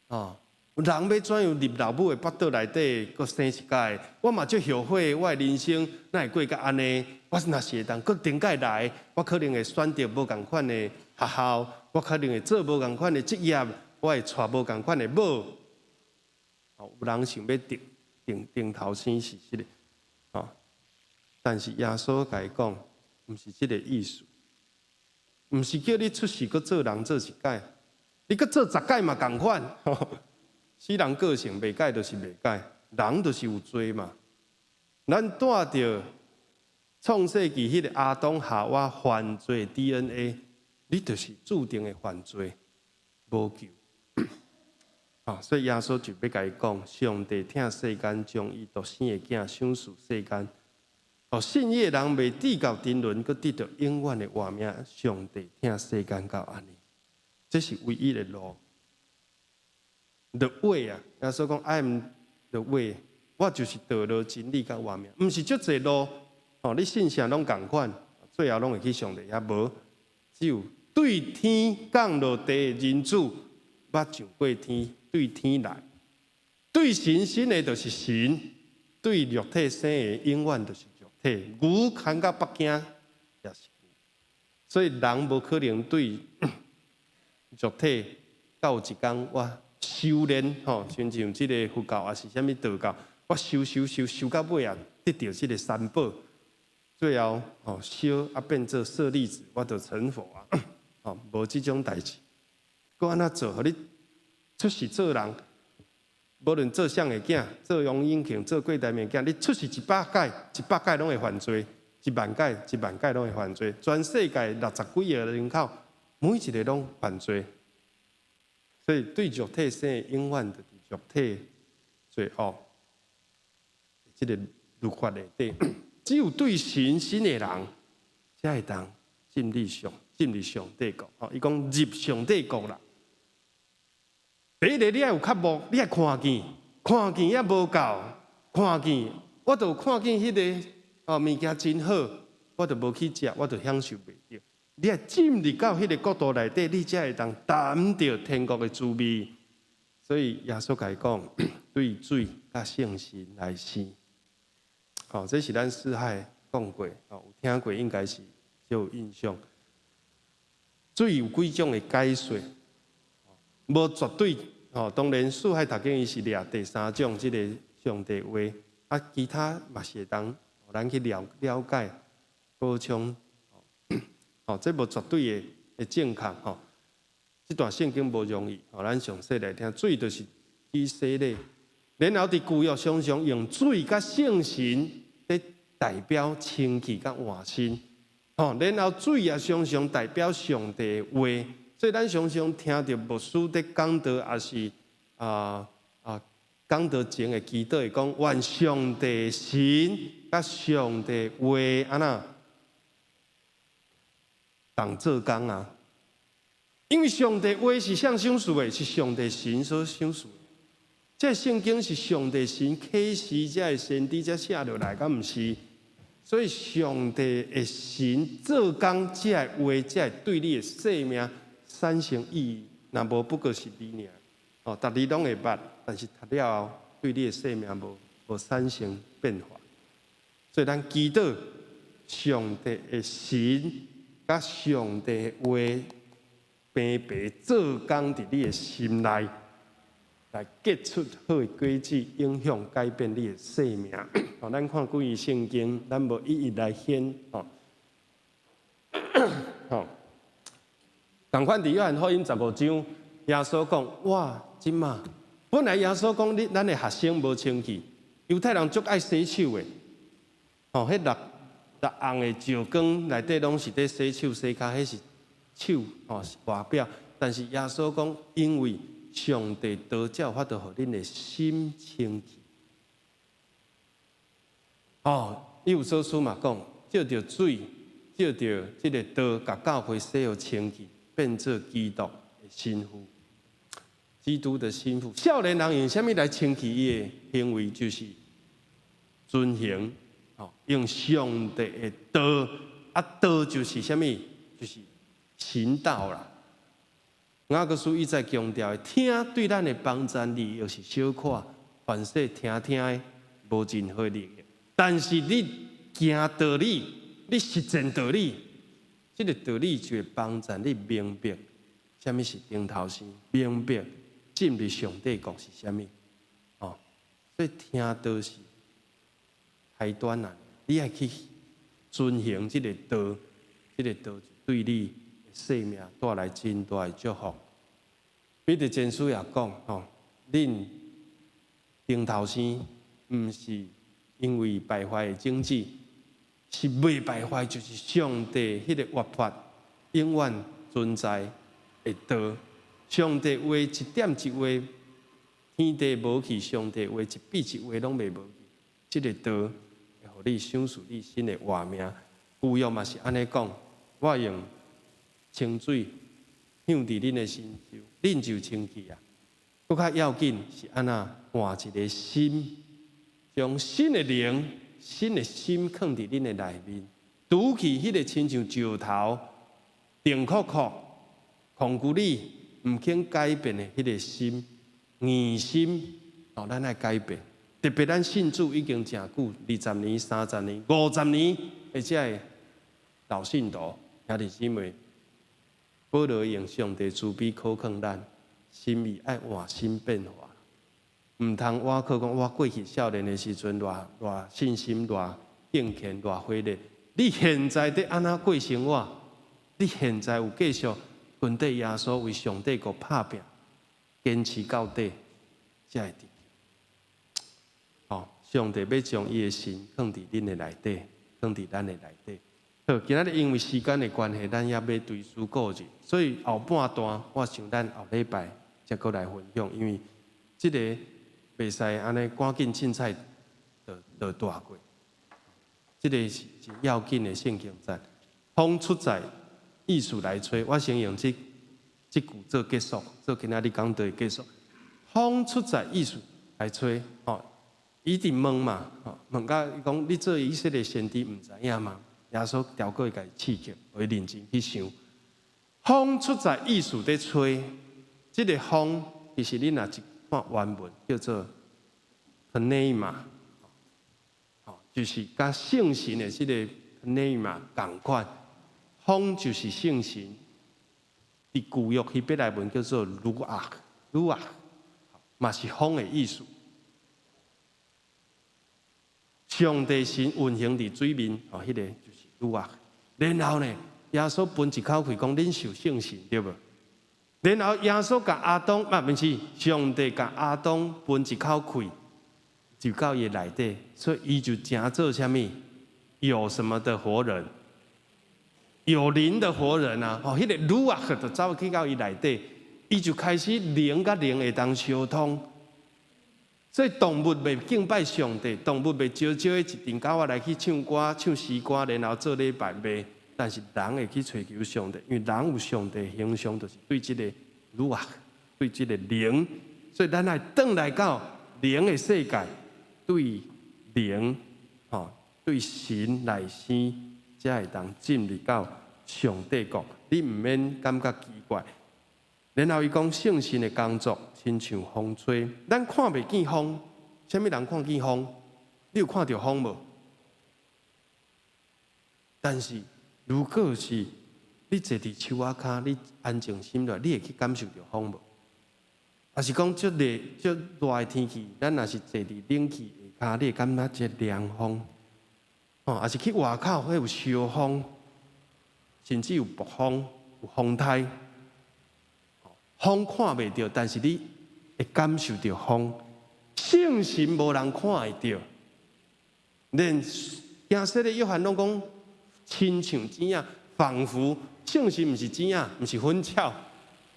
哦，人欲怎樣入老母的腹肚內底，閣生一擺？我嘛足後悔，我的人生哪會過甲按呢？我若是會當閣重改來，我可能會選擇無仝款的學校，我可能會做無仝款的職業，我會娶無仝款的某。哦，有人想欲定定定頭生是這个，哦。但是耶穌共伊講，毋是這个意思，毋是叫你出世閣做人做一擺，你閣做十擺嘛仝款。世人個性袂改就是袂改，人就是有罪嘛。咱帶著創世紀彼个亞當夏娃犯罪 DNA，你就是注定會犯罪，無救。啊，所以耶穌就欲共伊講，上帝疼世間，將伊獨生的囝賞賜世間。哦，信伊的人袂至到沉淪，閣得著永遠的活命。上帝疼世間到按呢，這是唯一的路。The way 啊，耶穌講 I am the way，我就是道路、真理佮活命，毋是足濟路。哦，你信啥攏仝款，最後攏會去上帝遐無？只有對天降落地的人子，捌上過天，對天來。對神生的，就是神；對肉體生的，永遠就是肉體。牛牽到北京也是牛，所以人無可能對肉體到一工我修煉吼，親像這个佛教抑是啥物道教，我修修修修到尾啊，得著這个三寶，最後吼燒啊變做舍利子，我就成佛啊！吼，無這種代誌。閣按怎做？予你出世做人，無論做誰的囝，做楊永慶，做郭台銘囝，你出世100擺，100擺攏會犯罪；1萬擺，1萬擺攏會犯罪。全世界60幾億人口，每一个攏犯罪。所以對肉體生的，永遠就是肉體罪惡。這个律法內底，只有對神生的人，才會當進入上帝國。吼，伊講入上帝國啦。第一个，你愛有渴慕，你愛看見，看見也無夠，看見我就看見彼个哦物件真好，我就無去食，我就享受袂著。你愛進入到彼个國度內底，你才會當擔著天國的滋味。所以耶穌共伊講，對水佮聖神來生。吼，這是咱四海講過，吼有聽過應該是就有印象。水有幾種的解說，無絕對。吼，當然四海讀經伊是掠第三種這个上帝話，啊，其他嘛是會當，咱去了了解補充。吼，這無絕對的正確吼。這段聖經無容易，吼，咱詳細來聽。水就是指洗禮，然後佇舊約常常用水佮聖神咧代表清氣佮換新。吼，然後水也常常代表上帝的話，所以咱常常聽著牧師佇講道，抑是講道前的祈禱會講，願上帝神佮上帝話按怎同做工啊？因為上帝話是誰賞賜的？是上帝神所賞賜的。這聖經是上帝神啟示，這个先知才寫落來，敢毋是？所以上帝的神做工，這个話，才會對你的生命產生意義。若無不過是字爾。哦，逐字攏會捌，但是讀了後對你的生命無產生變化。所以咱祈禱上帝的神佮上帝的話平白做工佇你的心內，來結出好的果子，影響改變你的生命。哦，咱看幾節聖經，咱無一一來顯。哦，好，仝款佇約翰福音15章，耶穌講：哇，這馬本來耶穌講你咱的學生無清氣，猶太人足愛洗手的。哦，彼六六甕的石缸內底攏是佇洗手洗跤，彼是手哦是外表。但是耶穌講，因為上帝道才有法度予恁的心清氣。哦，以弗所書嘛講，藉著水，藉著這个道，共教會洗予清氣，變做基督的新婦。基督的新婦，少年人用啥物來清氣伊的行為？就是遵行，哦，用上帝的道，啊，道就是啥物？就是神道啦。雅各書一再強調的，聽對咱的幫助利益是小可，凡事聽聽的無任何利益。但是你行道理，你實踐道理，這个道理就會幫助你明白啥物是重頭生，明白進入上帝國是啥物。哦，所以聽道是開端啊！你愛去遵行這个道，這个道對你生命帶來真大的祝福。彼得前書也講吼，恁重頭生毋是因為敗壞的種子，是袂敗壞，就是上帝彼个活潑、永遠存在的道。上帝話一點一畫，天地無去，上帝話一筆一畫攏袂無去。這个道會予你賞賜你新的活命。舊約嘛是按呢講，我用清水向佇恁的身上，恁就清氣啊。閣較要緊是按怎換一個心，將新的靈、新的心囥佇恁的內面，除去彼个親像石頭、定確確。控制你毋肯改變的彼个心，硬心，哦，咱愛改變。特別咱信主已經誠久，20年、30年、50年，的這个老信徒兄弟姊妹，保羅用上帝慈悲苦勸咱，心意愛換新變化，毋通倚靠講我過去少年的時陣偌偌信心、偌敬虔、偌火熱。你現在佇按怎過生活？你現在有繼續跟綴耶穌為上帝國拍拚，堅持到底，才會得救。哦，上帝欲將伊的神放佇恁的內底，放佇咱的內底。好，今仔日因為時間的關係，咱猶欲追思顧日，所以後半段我想咱後禮拜才閣來分享，因為這个袂使按呢趕緊凊彩就帶過。這个是真要緊的聖經節，風出在意思來吹，我先用這句做結束，做今仔日講道的結束。風出在意思來吹，吼，伊直問嘛，吼，問甲伊講，你做以色列先知毋知影嗎？耶穌調過去共伊刺激，予伊認真去想。風出在意思佇吹，這个風其實你若一看原文叫做 pneuma，吼，就是佮聖神的這个 pneuma 仝款。風就是聖神，佇舊約希伯來文叫做 ruach，ruach 嘛是風的意思。上帝神運行佇水面，哦，彼个就是 ruach。然後呢，耶穌噴一口氣講：恁受聖神，對無？然後耶穌共亞當，啊，毋是上帝共亞當噴一口氣，就到伊內底，所以伊就成做啥物？有什麼的活人？有靈的活人啊！哦，彼个 ruach 就走去到伊內底，伊就開始靈佮靈會當相通。所以動物袂敬拜上帝，動物袂招招的一陣狗仔來去唱歌、唱詩歌，然後做禮拜袂。但是人會去揣求上帝，因為人有上帝形象，就是對這個 ruach，對這個靈。所以咱愛轉來到靈的世界，對靈，吼，對神來生，才會當進入到上帝國。你毋免感覺奇怪。然後伊講聖神的工作，親像風吹，咱看袂見風，啥物人看見風？你有看著風無？但是如果是你坐佇樹仔跤，你安靜心來，你會去感受著風無？抑是講足熱、足熱的天氣，咱若是坐佇冷氣下跤，你會感覺一个涼風？吼，抑是去外口，會有燒風，甚至有暴風、有風颱。風看袂著，但是你會感受著風。聖神無人看會著，連行洗禮約翰攏講，親像錢仔，彷彿聖神毋是錢仔，毋是粉巧，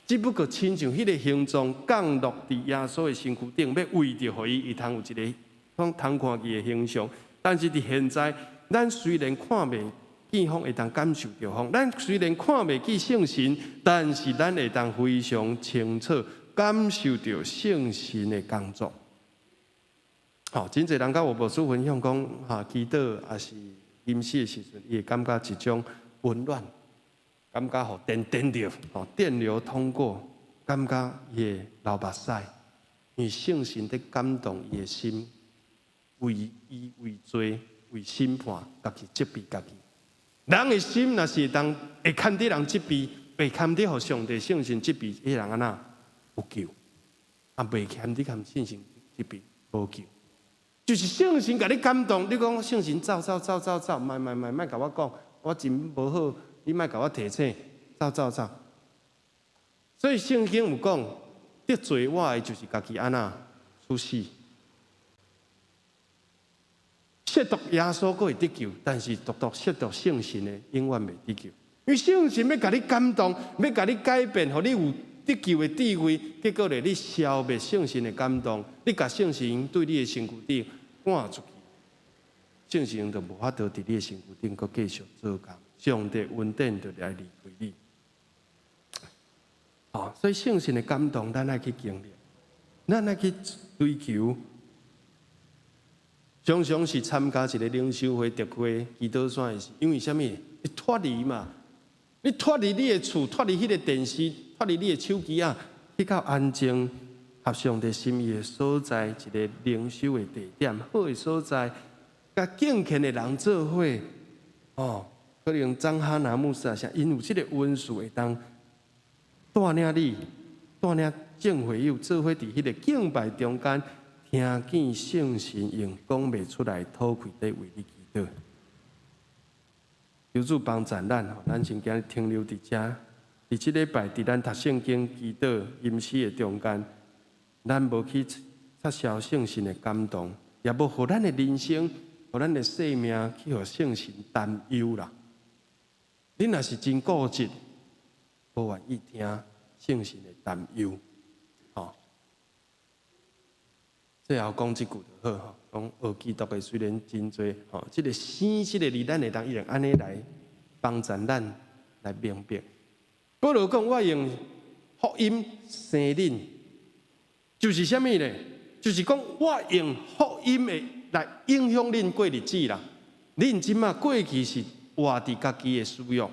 只不過親像彼个形狀降落佇耶穌的身軀頂，欲為著予伊，伊通有一个通通看伊的形象。但是佇現在，咱雖然看袂見風，會當感受著風；咱雖然看袂見聖神，但是咱會當非常清楚感受著聖神的工作。吼，真濟人佮我牧師分享講，哈，祈禱抑是禁食的時陣，伊會感覺一種溫暖，感覺予電電著，吼，電流通過，感覺伊會流目屎，因為聖神佇感動伊的心，為伊為罪為審判，家己責備家己。人的心若是當會堪得人責備，袂堪得予上帝聖神責備，彼个人按怎有救？啊，袂堪得共聖神責備，無救。就是聖神共你感動，你講聖神走走走走走，莫莫莫莫共我講，我真無好，你莫共我提醒，走走走。所以聖經有講，得罪我的就是家己按怎處死。褻瀆耶穌閣會得救，但是獨獨褻瀆聖神的，永遠袂得救。因為聖神欲共你感動，欲共你改變，予你有得救的智慧，結果咧，你消滅聖神的感動，你共聖神對你的身軀頂趕出去，聖神就無法度佇你的身軀頂閣繼續做工，上帝恩典就來離開你。哦，所以聖神的感動，咱愛去經歷，咱愛去追求。常常是參加一个靈修會、特會、祈禱山的時，因為啥物？你脫離嘛，你脫離你的厝，脫離彼个電視，脫脫離你的手機仔，去到安靜合上帝心意的所在，一个靈修的地點，好的所在，佮敬虔的人做伙，哦，可能張哈拿牧師啊，啥，𪜶有這个恩賜會當帶領你，帶領眾會友做伙佇彼个敬拜中間，聽見聖神用講袂出來討氣佇為你祈禱。求主幫助咱，咱先今日停留佇遮，佇這禮拜佇咱讀聖經、祈禱、吟詩的中間，咱無去插銷聖神的感動，也無予咱的人生、予咱的生命去予聖神擔憂啦。恁若是真固執，無願意聽聖神的擔憂，吼。最後講這句就好，講學基督的雖然真濟，吼，這个生這个字，咱會當用按呢來幫助咱來明白。保羅講，我用福音生恁，就是啥物呢？就是講我用福音的來影響恁過日子啦。恁這馬過去是活佇家己的私欲、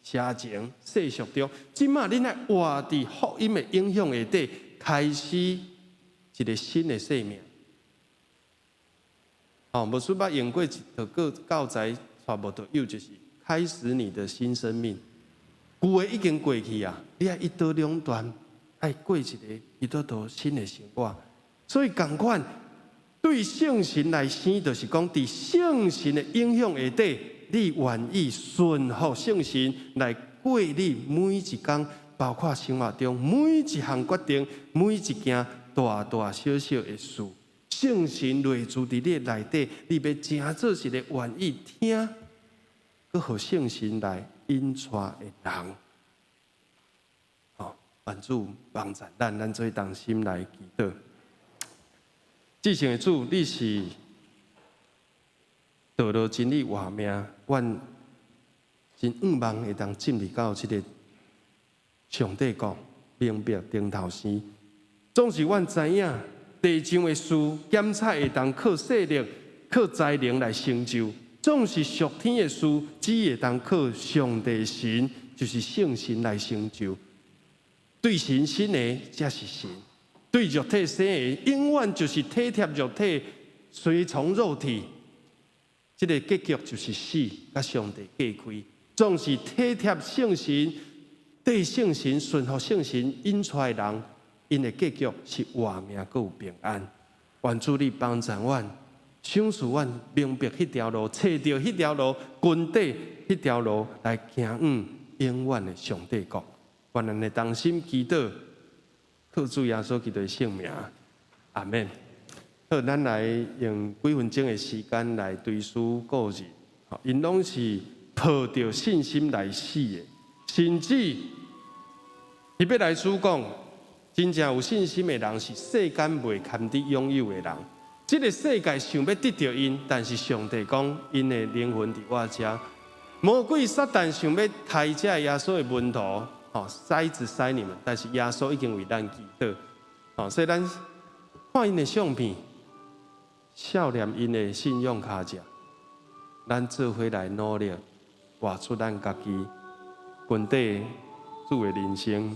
邪情、世俗中，這馬恁愛活佇福音的影響下底，開始一个新的生命。哦，牧師捌用過一套個教材，帶慕道友就是開始你的新生命。舊的已經過去啊，你愛一刀兩斷，愛過一个基督徒新的生活。所以仝款對聖神來生，就是講佇聖神的影響下底，你願意順服聖神來過你每一工，包括生活中每一項決定、每一件大大小小的事。聖神內住佇你的內底，你欲成做一个願意聽，閣予聖神來引帶的人。吼，願主幫助咱，咱做同心來祈禱。至聖的主，你是道路、真理、活命，阮真向望會當進入到這个上帝國，明白頂頭生。總是阮知影，地上的事檢採會當靠勢力、靠才能來成就；總是屬天的事，只會當靠上帝神，就是聖神來成就。對神生的才是神，對肉體生的，永遠就是體貼肉體，隨從肉體。這个結局就是死，佮上帝隔開。總是體貼聖神，對聖神順服聖神引出來的人，𪜶的結局是活命閣有平安。願主你幫助阮，賞賜阮明白彼條路，揣著彼條路，跟綴彼條路來行往永遠的上帝國。願咱的同心祈禱，靠主耶穌基督的聖名，阿們。好，咱來用幾分鐘的時間來追思故事。𪜶攏是抱著信心來死的，甚至希伯來書講，真正有信心的人是世間袂堪得擁有的人。這个世界想欲得著𪜶，但是上帝講，𪜶的靈魂佇我遮。魔鬼撒旦想欲刣這耶穌的門徒，吼，篩子篩你們，但是耶穌已經為咱祈禱，吼，所以咱看𪜶的相片，少念𪜶的信用卡者，咱做伙來努力，活出咱家己，跟綴主的人生。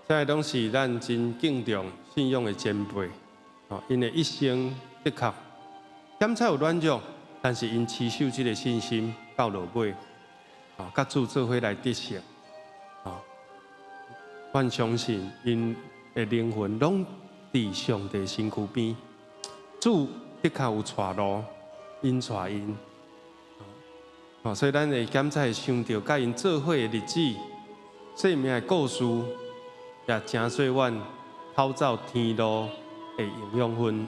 這個攏是咱真敬重信仰的前輩，吼，𪜶的一生的確檢測有軟弱，但是𪜶持守這个信心到落尾，啊，佮主做伙來得勝，啊，阮相信𪜶的靈魂攏佇上帝身軀邊，主的確有帶路，𪜶帶𪜶，啊，所以咱會檢測會想著佮𪜶做伙的日子、生命的故事，也成做阮逃走天路的營養分。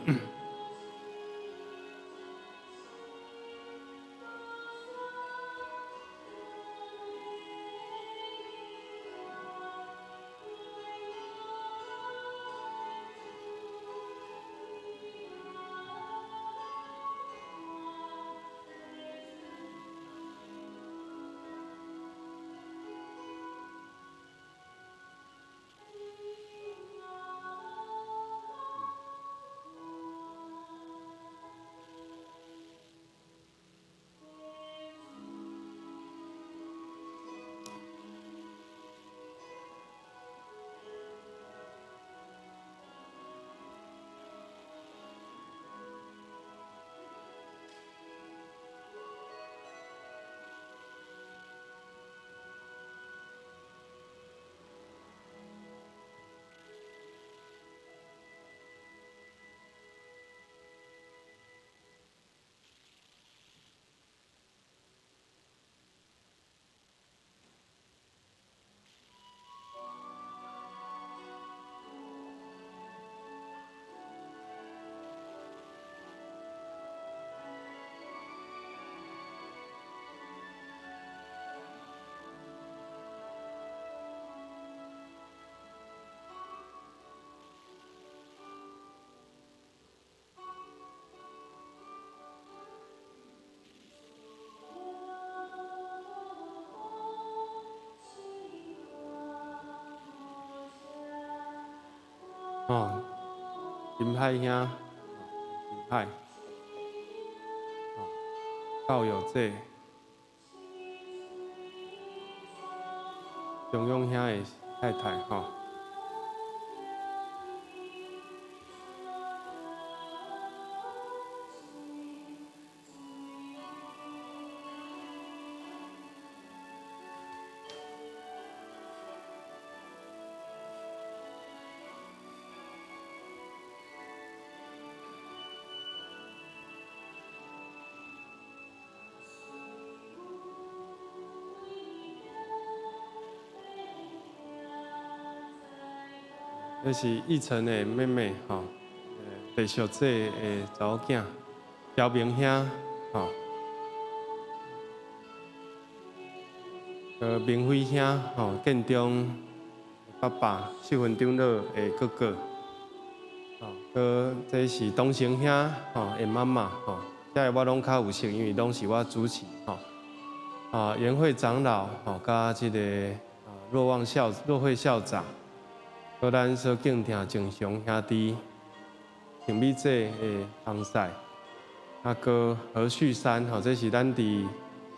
哦，金海兄，金海，教育者，中庸兄的太太吼。這是奕晨的妹妹吼，麗小姐的查某囝，蕭明兄吼，明輝兄吼，建中爸爸，秀芬長老的哥哥，吼，閣這是東成兄吼的媽媽吼，這个我攏較有熟，因為攏是我主持吼。啊，嚴會長老吼，佮這个若望校若慧校長。閣咱所敬聽鄭雄兄弟、陳美姐的翁婿，啊，閣何旭山吼，這是咱佇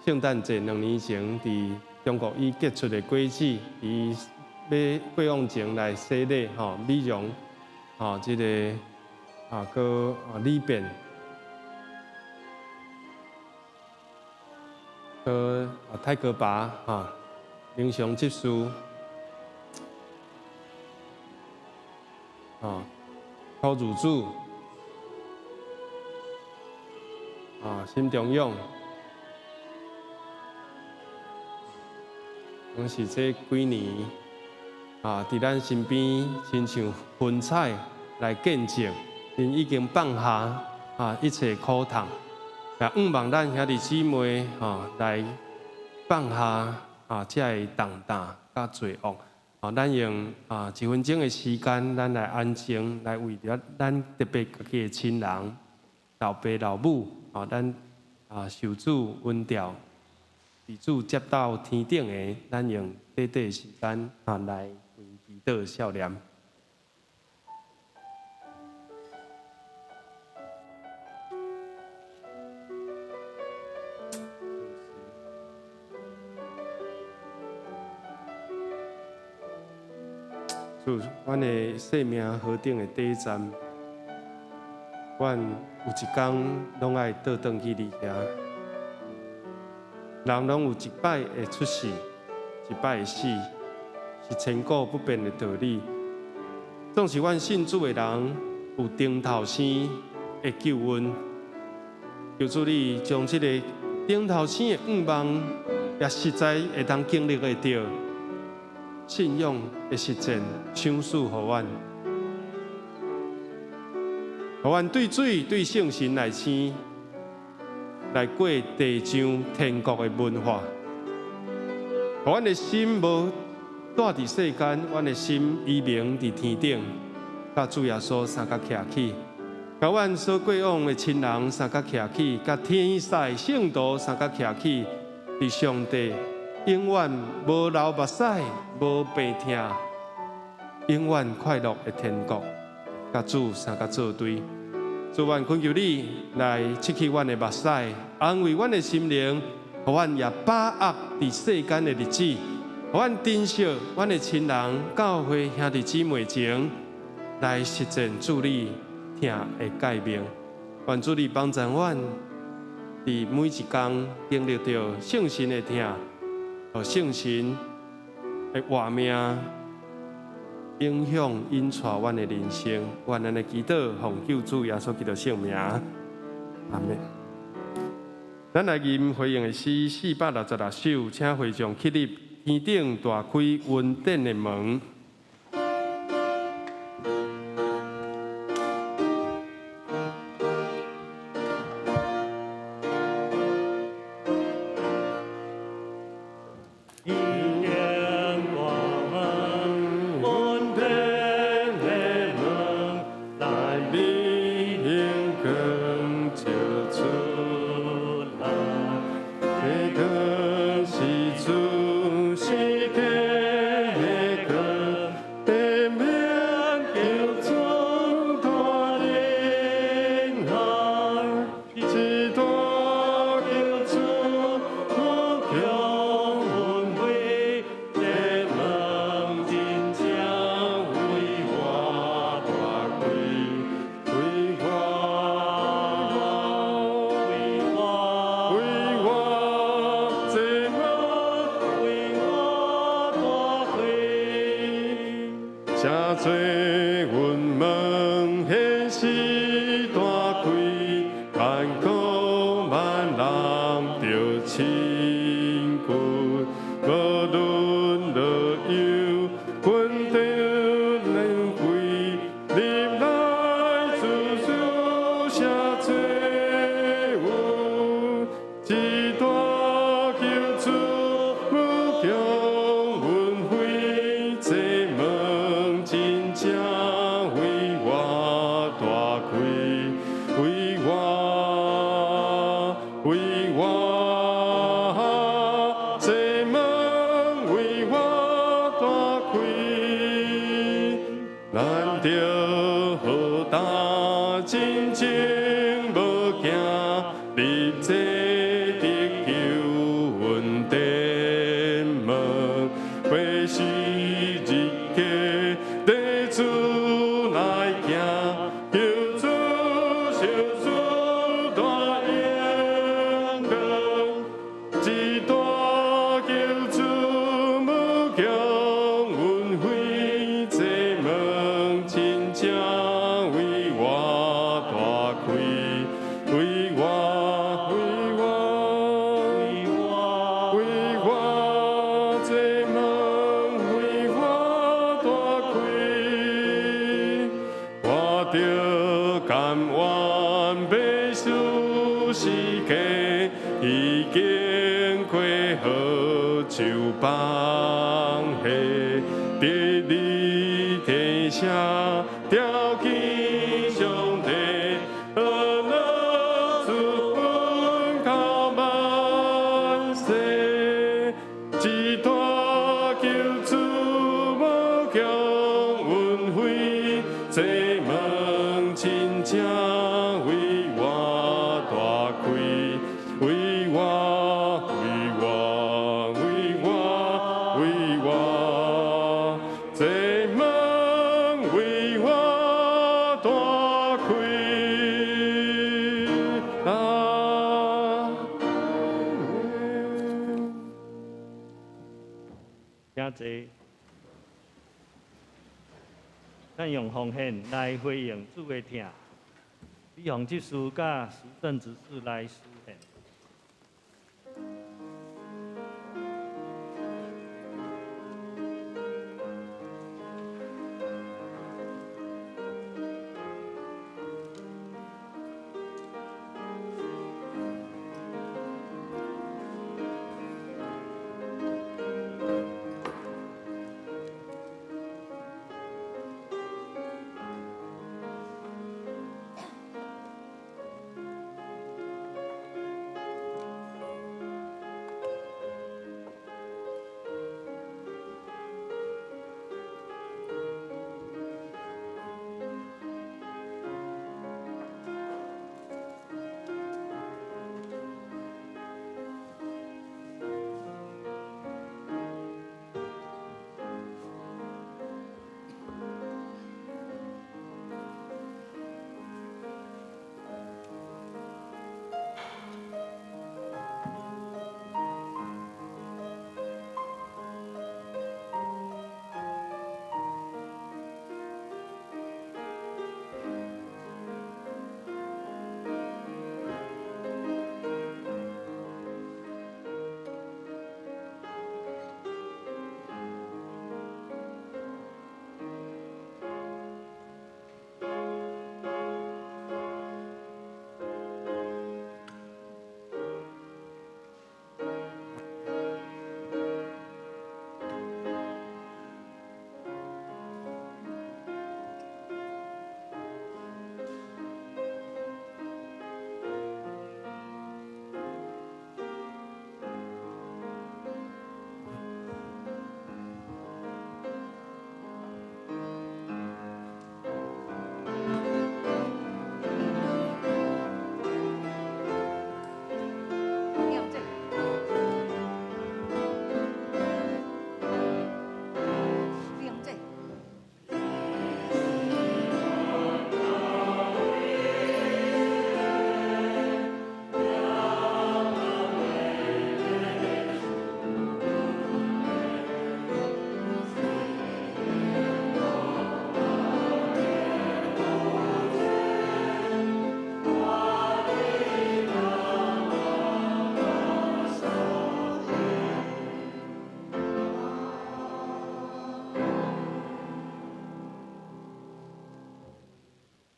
聖誕節2年前佇中國已結出的果子，伊欲過往前來洗禮吼，美容吼，這个啊，閣啊李變，閣啊泰哥爸吼，明雄執事。啊，柯如主，啊，辛中勇，攏是這幾年啊，佇咱身邊親像雲彩來見證，𪜶已經放下啊一切苦痛，也向望咱兄弟姊妹吼來放下啊這个重擔佮罪惡。啊，咱用啊一分鐘的時間，咱來安靜，來為著咱特別家己的親人、老爸老母，啊，咱啊受主恩召，佇主接到天頂的，咱用短短的時間啊來為祈禱默念。主，阮的生命何等的短暫，阮有一工攏愛倒轉去你遐。人攏有一擺會出世，一擺會死，是千古不變的道理。總是阮信主的人有重頭生的救恩，求主你將這個重頭生的願望，也實在會當經歷會著。信仰的實踐，賞賜予阮，予阮對水、對聖神來生，來過地上天國的文化。予阮的心無蹛佇世間，阮的心依明佇天頂，佮主耶穌相佮徛起，佮阮所過往的親人相佮徛起，佮天使聖徒相佮徛起，佇上帝永遠無流目屎、無病痛、永遠快樂的天國，佮主相佮做對。主，阮懇求你來拭去阮的目屎，安慰阮的心靈，予阮也把握佇世間的日子，予阮珍惜阮的親人、教會兄弟姊妹情，來實踐主你疼的誡命。願主你幫助阮，佇每一工經歷著聖神的疼，予聖神的活命影響引帶阮的人生。願咱的祈禱奉救主耶穌基督聖名，阿們。咱來吟回應的詩466首，請會眾起立，天頂大開恩典的門。為我，為我，為我，為我，這門。請坐。咱用奉獻來回應主的疼。李洪執事佮徐正執事來司獻。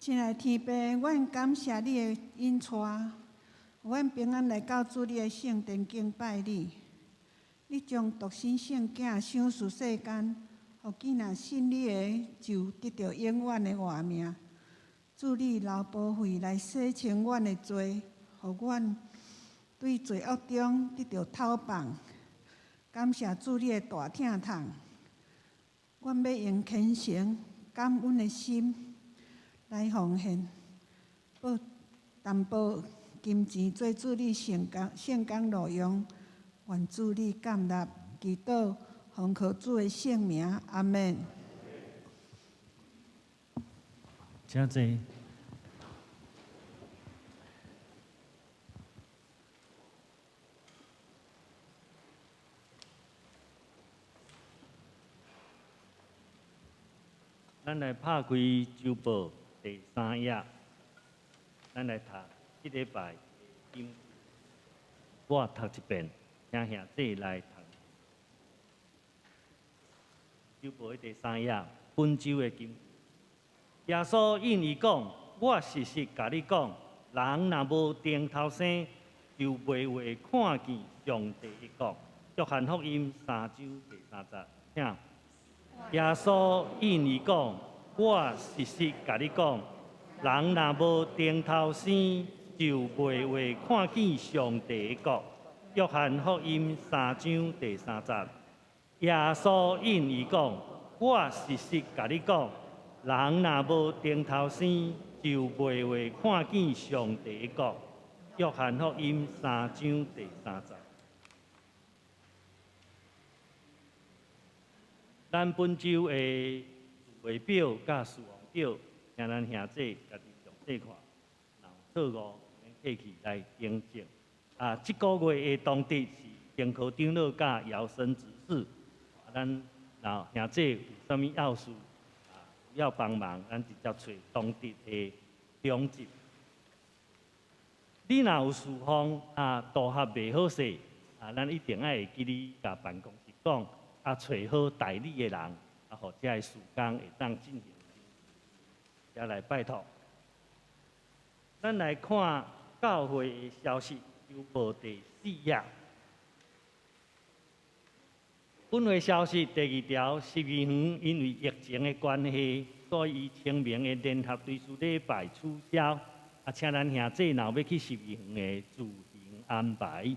親愛的天父，阮感謝你的引帶，予阮平安來到主你的聖殿敬拜你。你將獨生聖子賞賜世間，予囝若信你的，就得著永遠的活命。主你流寶血來洗清阮的罪，予阮對罪惡中得著透放。感謝主你的大疼痛，阮欲用虔誠感恩的心來奉獻，報淡薄金錢做主你聖工聖工路用，願主你感納，祈禱奉靠主的聖名，阿們。請坐。咱來拍開周報第三頁，咱來讀這禮拜的經。我讀一遍，請兄弟來讀。周報的第三頁，本周的經。耶穌應伊講：我實實共你講，人若無重頭生，就袂會看見上帝的國。約翰福音3章第3節，請。耶穌應伊講：我實實共你講，人若無重頭生，就袂會看見上帝的國。約翰福音3章第3節。耶穌應伊講：我實實共你講，人若無重頭生，就袂會看見上帝的國。約翰福音3章第3節。咱本周的聚會表佮事項表，請咱兄弟家己詳細看，若有錯誤，免客氣來訂正。啊，這個月的當值是丁科長老佮姚生執事，咱若兄姊有啥物要事啊，要幫忙，咱直接揣當地的長執。你若有事奉啊，渡合袂好勢啊，咱一定愛會記你共辦公室講，啊，揣好代理的人，啊，予這个事工會當進行。再來拜託，咱來看教會的消息，週報第四頁。本會消息第二條，十二園因為疫情的關係，所以清明的聯合追思禮拜取消。啊，請咱兄姊若欲去十二園的自行安排。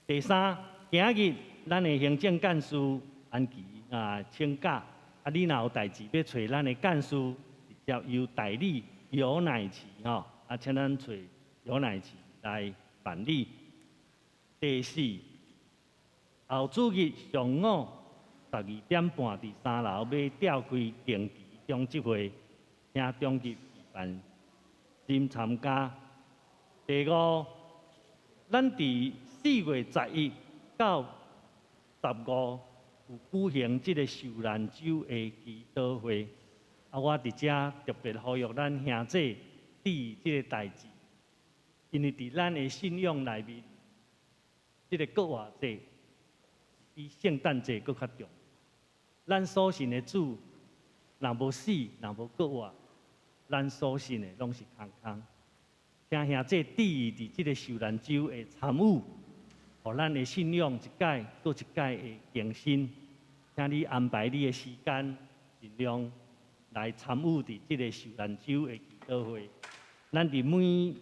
第三，今日咱的行政幹事安琪啊請假，啊，你若有代誌欲揣咱的幹事，直接由代理尤乃慈吼，啊，請咱揣尤乃慈來辦理。第四，後主日上午12點半，佇三樓欲召開定期長執會，請長執辦心參加。第五，咱佇4月11到15有舉行這个受難週的祈禱會。啊，我佇遮特別呼籲咱兄姊注意這个代誌，因為佇咱的信仰內面，這个復活節比聖誕節閣較重要。咱所信的主，若無死，若無復活，咱所信的攏是空空。請兄姊注意佇這个受難週的參與，予咱的信仰一擺閣一擺的更新。請你安排你的時間，盡量來參與佇這个受難週的祈禱會。咱佇每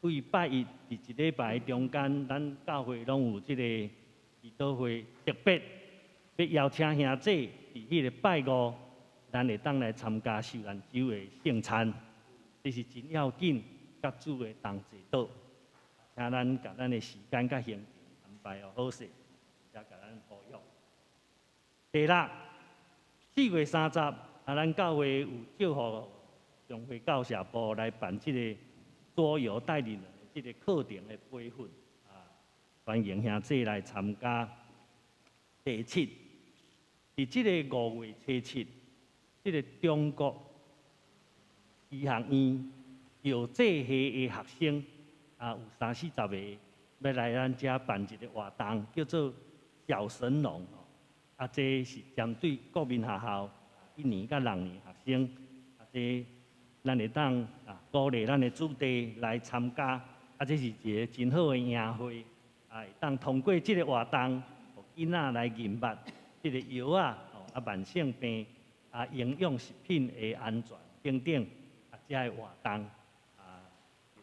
禮拜一佇一禮拜中間，咱教會攏有這个祈禱會，特別欲邀請兄姊佇彼个拜五，咱會當來參加受難週的聖餐，這是真要緊，佮主的同齊倒。請咱共咱的時間佮行程安排好勢，才共咱呼籲。第六，4月30，啊，咱教會有祝福長會教社部來辦這个桌遊帶領人的這个課程的培訓，啊，歡迎兄姊來參加。第七，佇這个5月初7，這个中國醫學院藥劑系的學生啊，有三四十个欲來咱遮辦一个活動，叫做小神農。啊，這是針對國民學校一年佮六年學生，啊，這咱會當啊鼓勵咱的子弟來參加，啊，這是一个真好的營會，啊，會當通過這个活動，予囡仔來認捌這个藥仔，啊，慢性病，啊，營養食品的安全等等，啊，這个活動，啊，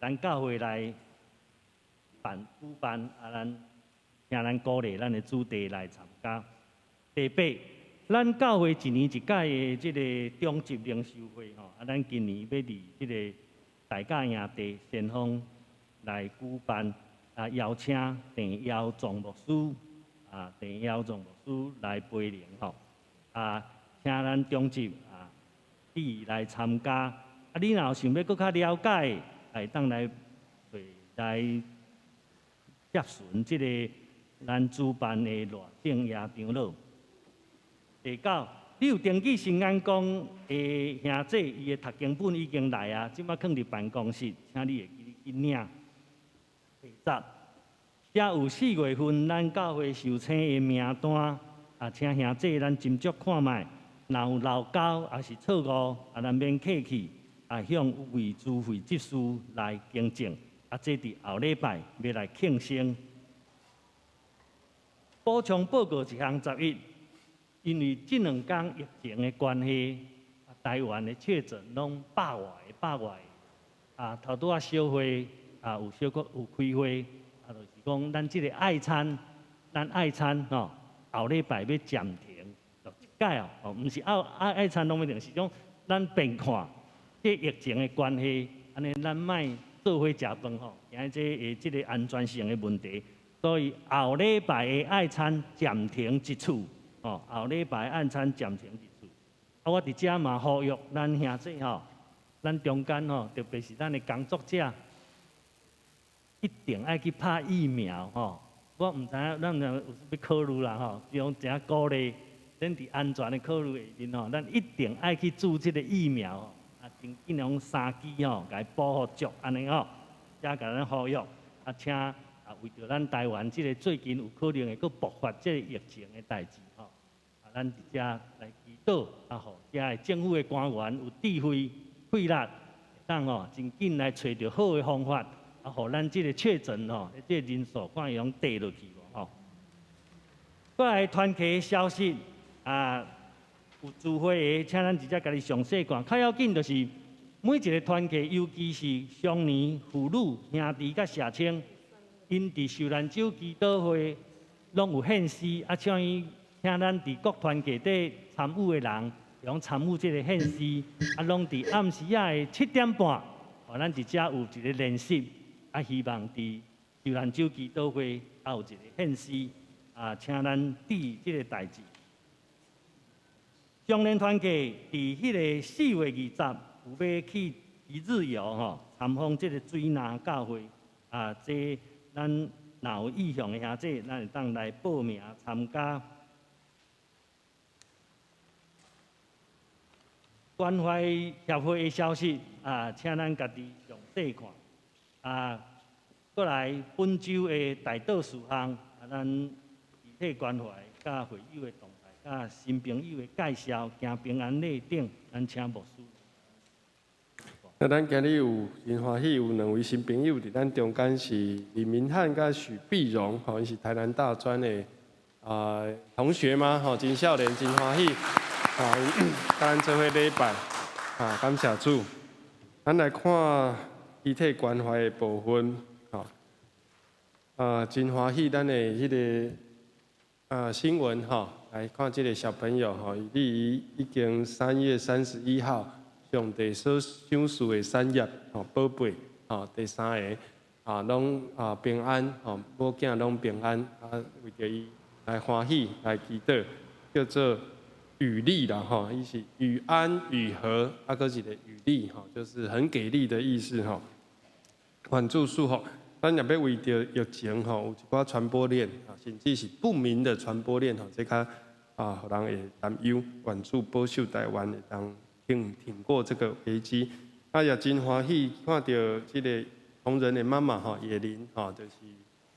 咱教會來辦舉辦，啊，咱請咱鼓勵咱的子弟來參加。第八，咱教會一年一擺的這个長執靈修會吼，啊，咱今年欲佇這个大甲營地先鋒來舉辦，啊，邀請鄭耀宗牧師，啊，鄭耀宗牧師來陪靈吼，啊，請咱長執啊，伊來參加。啊，你若有想欲閣較了解，會當來來洽詢這个咱主辦的賴正亞長老。第九，你有登記新安宮的兄姊，伊的讀經本已經來啊，這擺囥佇辦公室，請你會記去領。第十，遮有四月份咱教會受請的名單，啊，請兄姊咱斟酌看覓，若有漏勾抑是錯誤，啊，咱免客氣，啊，向衛主會執事來更正。啊，這佇後禮拜欲來慶生。補充報告一項十一。因為這兩工疫情的關係，台灣的確診攏百外个、百外个。啊，頭拄仔小會啊，有小可有開會，啊，就是講咱這个愛餐，咱愛餐吼，後禮拜欲暫停，就一擺哦，哦，毋是愛愛愛餐攏欲停，是講咱變看這疫情的關係，按呢咱莫做伙食飯吼，驚這會這个安全性的問題，所以後禮拜的愛餐暫停一次。哦，後禮拜愛餐暫停一次。啊，我佇遮嘛呼籲咱兄姊吼，咱中間吼，特別是咱的工作者，一定愛去拍疫苗吼。我毋知影，咱毋知有啥物考慮啦吼，用誠鼓勵，咱佇安全的考慮下面吼，咱一定愛去注這个疫苗吼，啊，盡緊用三劑吼，共伊保護足按呢吼，才共咱呼籲，啊，請啊為著咱台灣這个最近有可能會閣爆發這个疫情的代誌吼，啊，咱佇遮來祈禱，啊，予遮的政府的官員有智慧、氣力，會當吼真緊來揣著好的方法。啊，予咱這个確診吼，這个人數看會用跌落去無吼。過來團契消息啊，有聚會的，請咱直接家己詳細看。較要緊就是每一个團契，尤其是少年、婦女、兄弟佮社青，𪜶佇受難週祈禱會攏有獻詩，啊，請伊請咱佇各團契底參與的人，用參與這个獻詩，啊，攏佇暗時仔的7點半，哦，咱佇遮有一个練習。啊，希望佇受難週祈禱會也有一个獻詩，啊，請咱注意這个代誌。少年團契佇彼个4月20有欲去一日遊吼，參訪這个水林教會，啊，這咱若有意向的兄弟，咱會當來報名參加。關懷協會的消息，啊，請咱家己詳細看。啊，過來本週的代禱事項，啊，咱肢體關懷、佮會友的動態、佮新朋友的介紹、行平安禮等，咱請牧師。那咱今日有真歡喜，有兩位新朋友佇咱中間，是李明翰佮許碧榮，吼，𪜶是台南大專的啊同學嗎？吼，真少年，真歡喜，啊，佮咱做伙禮拜，啊，感謝主。咱來看肢體關懷的部分，吼，啊，真歡喜咱的彼个啊新聞，吼，來看這个小朋友，吼，伊已經3月31號，上帝所賞賜的產業，吼，寶貝，吼，第三个，啊，攏啊平安，吼，母囝攏平安，啊，為著伊來歡喜來祈禱，叫做雨力啦，吼，伊是雨安雨和，啊，閣一个雨力，吼，就是很給力的意思，吼。願主賜福，咱也欲為著疫情，吼，有一寡傳播鏈，啊，甚至是不明的傳播鏈，吼，這較啊，予人會擔憂。願主保守台灣會當挺過這個危機。啊，也真歡喜看著這个同仁的媽媽，吼，葉玲，吼，就是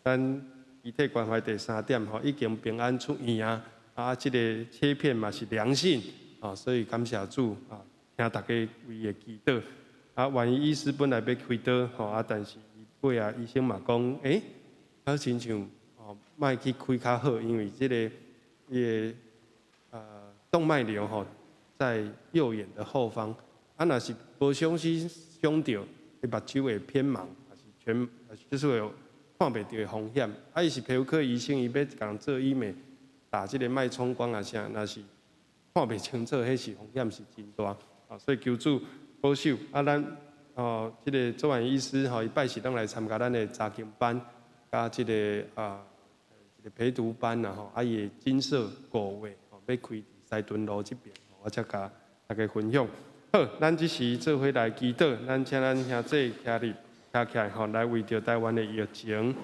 咱遺體關懷第三點，吼，已經平安出院啊。啊，這个切片嘛是良性，啊，所以感謝主啊，請大家為伊祈禱。啊，萬一醫師本來欲開刀，吼啊，但是伊尾仔醫生嘛講，欸，好親像哦，莫去開較好，因為這个伊的動脈瘤吼在右眼的後方，啊，若是無小心傷著，伊目睭會偏盲，還是全，就是會有看袂著的風險。啊，伊是皮膚科醫生，伊欲共人做醫美。打這个脈衝光啊啥，若是看袂清楚，彼是風險是真大啊！所以求主保守啊，咱哦，這个做完醫師吼，伊拜四攏來參加咱的查經班，佮這个啊一个陪讀班啦吼，啊伊的診所5月吼欲開佇西屯路這邊，我才共大家分享。好，咱這時做伙來祈禱，咱請咱兄弟徛立徛起來吼，來為著台灣的疫情。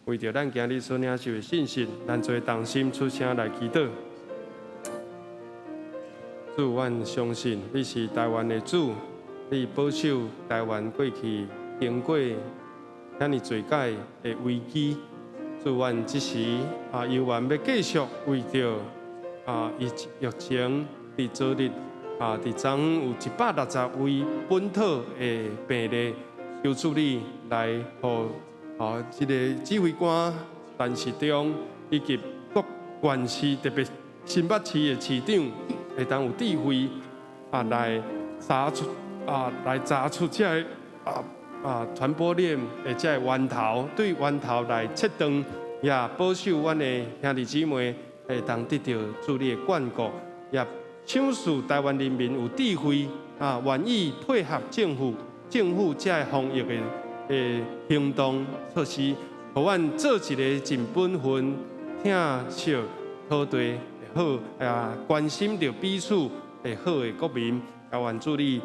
為著咱今日所領受的信息，咱做同心出聲來祈禱。主，阮相信你是台灣的主，你保守台灣過去經過遐爾濟擺的危機。主，阮這時啊，猶原欲繼續為著啊疫情佇昨日啊，佇昨昏有160位本土的病例，求主你來予。哦，這个指揮官陳時中以及各縣市，特別新北市的市長，會當有智慧啊，來查出啊，來查出這个啊傳播鏈的這个源頭，對源頭來切斷，也保守阮的兄弟姊妹會當得著主你的眷顧，也賞賜台灣人民有智慧啊，願意配合政府這个防疫的行動措施，予阮做一个盡本分、疼惜土地的好，也關心著彼此的好的國民，也願主你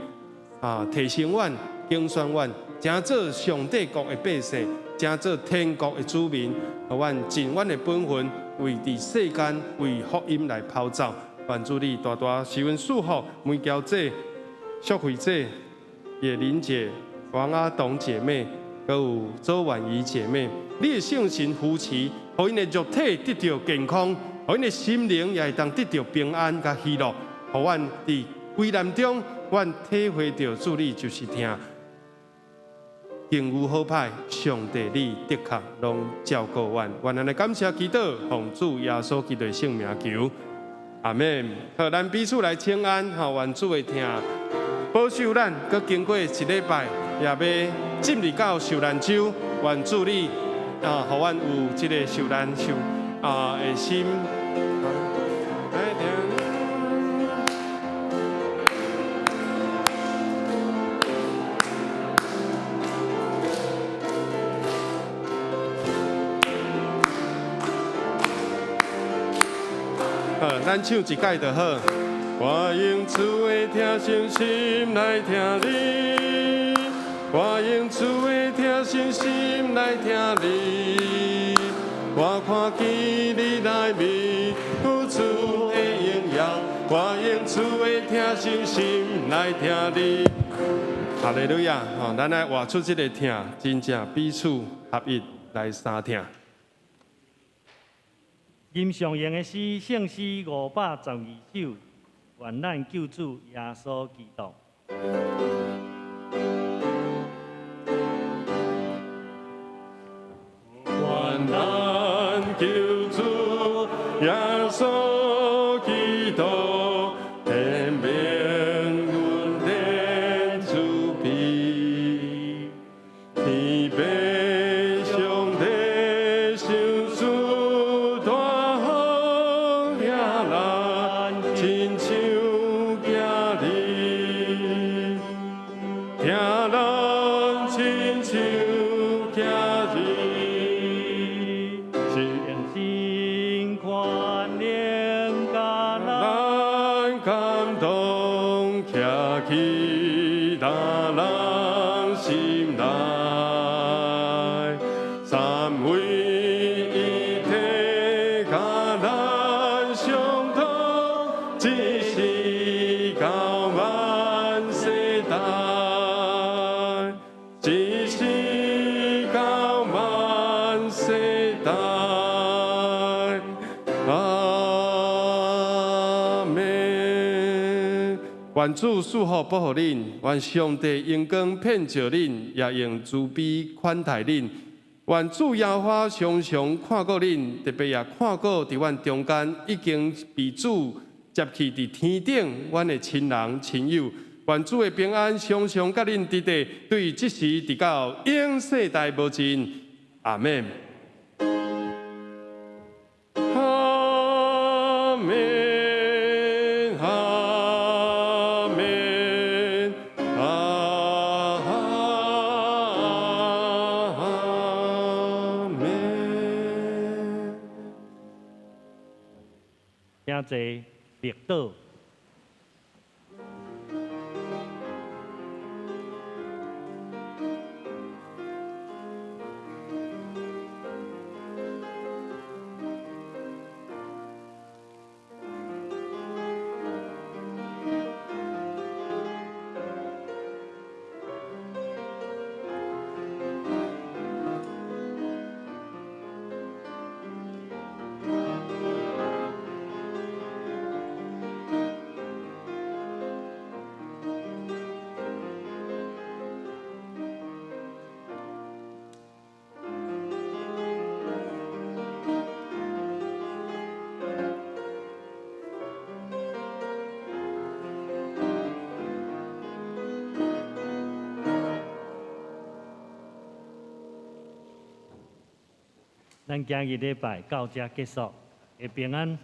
啊提升阮、揀選阮，成做上帝國的百姓，成做天國的子民，予阮盡阮的本分，為佇世間為福音來跑走。願主你大大賜阮祝福，梅嬌姐、淑慧姐、葉玲姐、王阿東姐妹，閣有周婉儀姐妹，你的聖神扶持，予𪜶的肉體得著健康，予𪜶的心靈也會當得著平安佮喜樂，予阮佇危難中，阮體會著主你就是疼。經有好歹，上帝你的確攏照顧阮，願咱來感謝祈禱，奉主耶穌基督聖名求，阿們。好，咱彼此來請安，吼，願主的疼保守咱，閣經過一禮拜，也欲進入到受難週，願主你啊，予阮有這个受難受啊的心。來聽。好，咱唱一擺就好。我用主的疼惜心來疼你，我用主的疼惜心來疼你。我看見你內面有主的榮耀，我用主的疼惜心來疼你。哈利路亞！吼，咱來活出這个疼，真正彼此合一來相疼。吟上用的詩，聖詩512首，願咱救主耶穌基督。願咱救主耶穌基督，顯明恩典慈悲，天父上帝賞賜大福，疼咱親像囝兒，疼咱親像囝兒。是用心寬憐佮咱，咱感動，徛起咱人心內，三位一體佮咱相通，一世到萬世代，一世到萬世代。阿們。願主賜福保護恁，願上帝榮光遍照恁，也用慈悲款待恁。願主耶和華常常看顧恁，特別也看顧佇阮中間已經被主接去佇天頂，阮的親人親友。願主的平安常常佮恁佇佇，對這時直到永世代無盡。阿們。阿們，阿們，阿們。請坐，默禱。咱今日禮拜到這結束，會平安。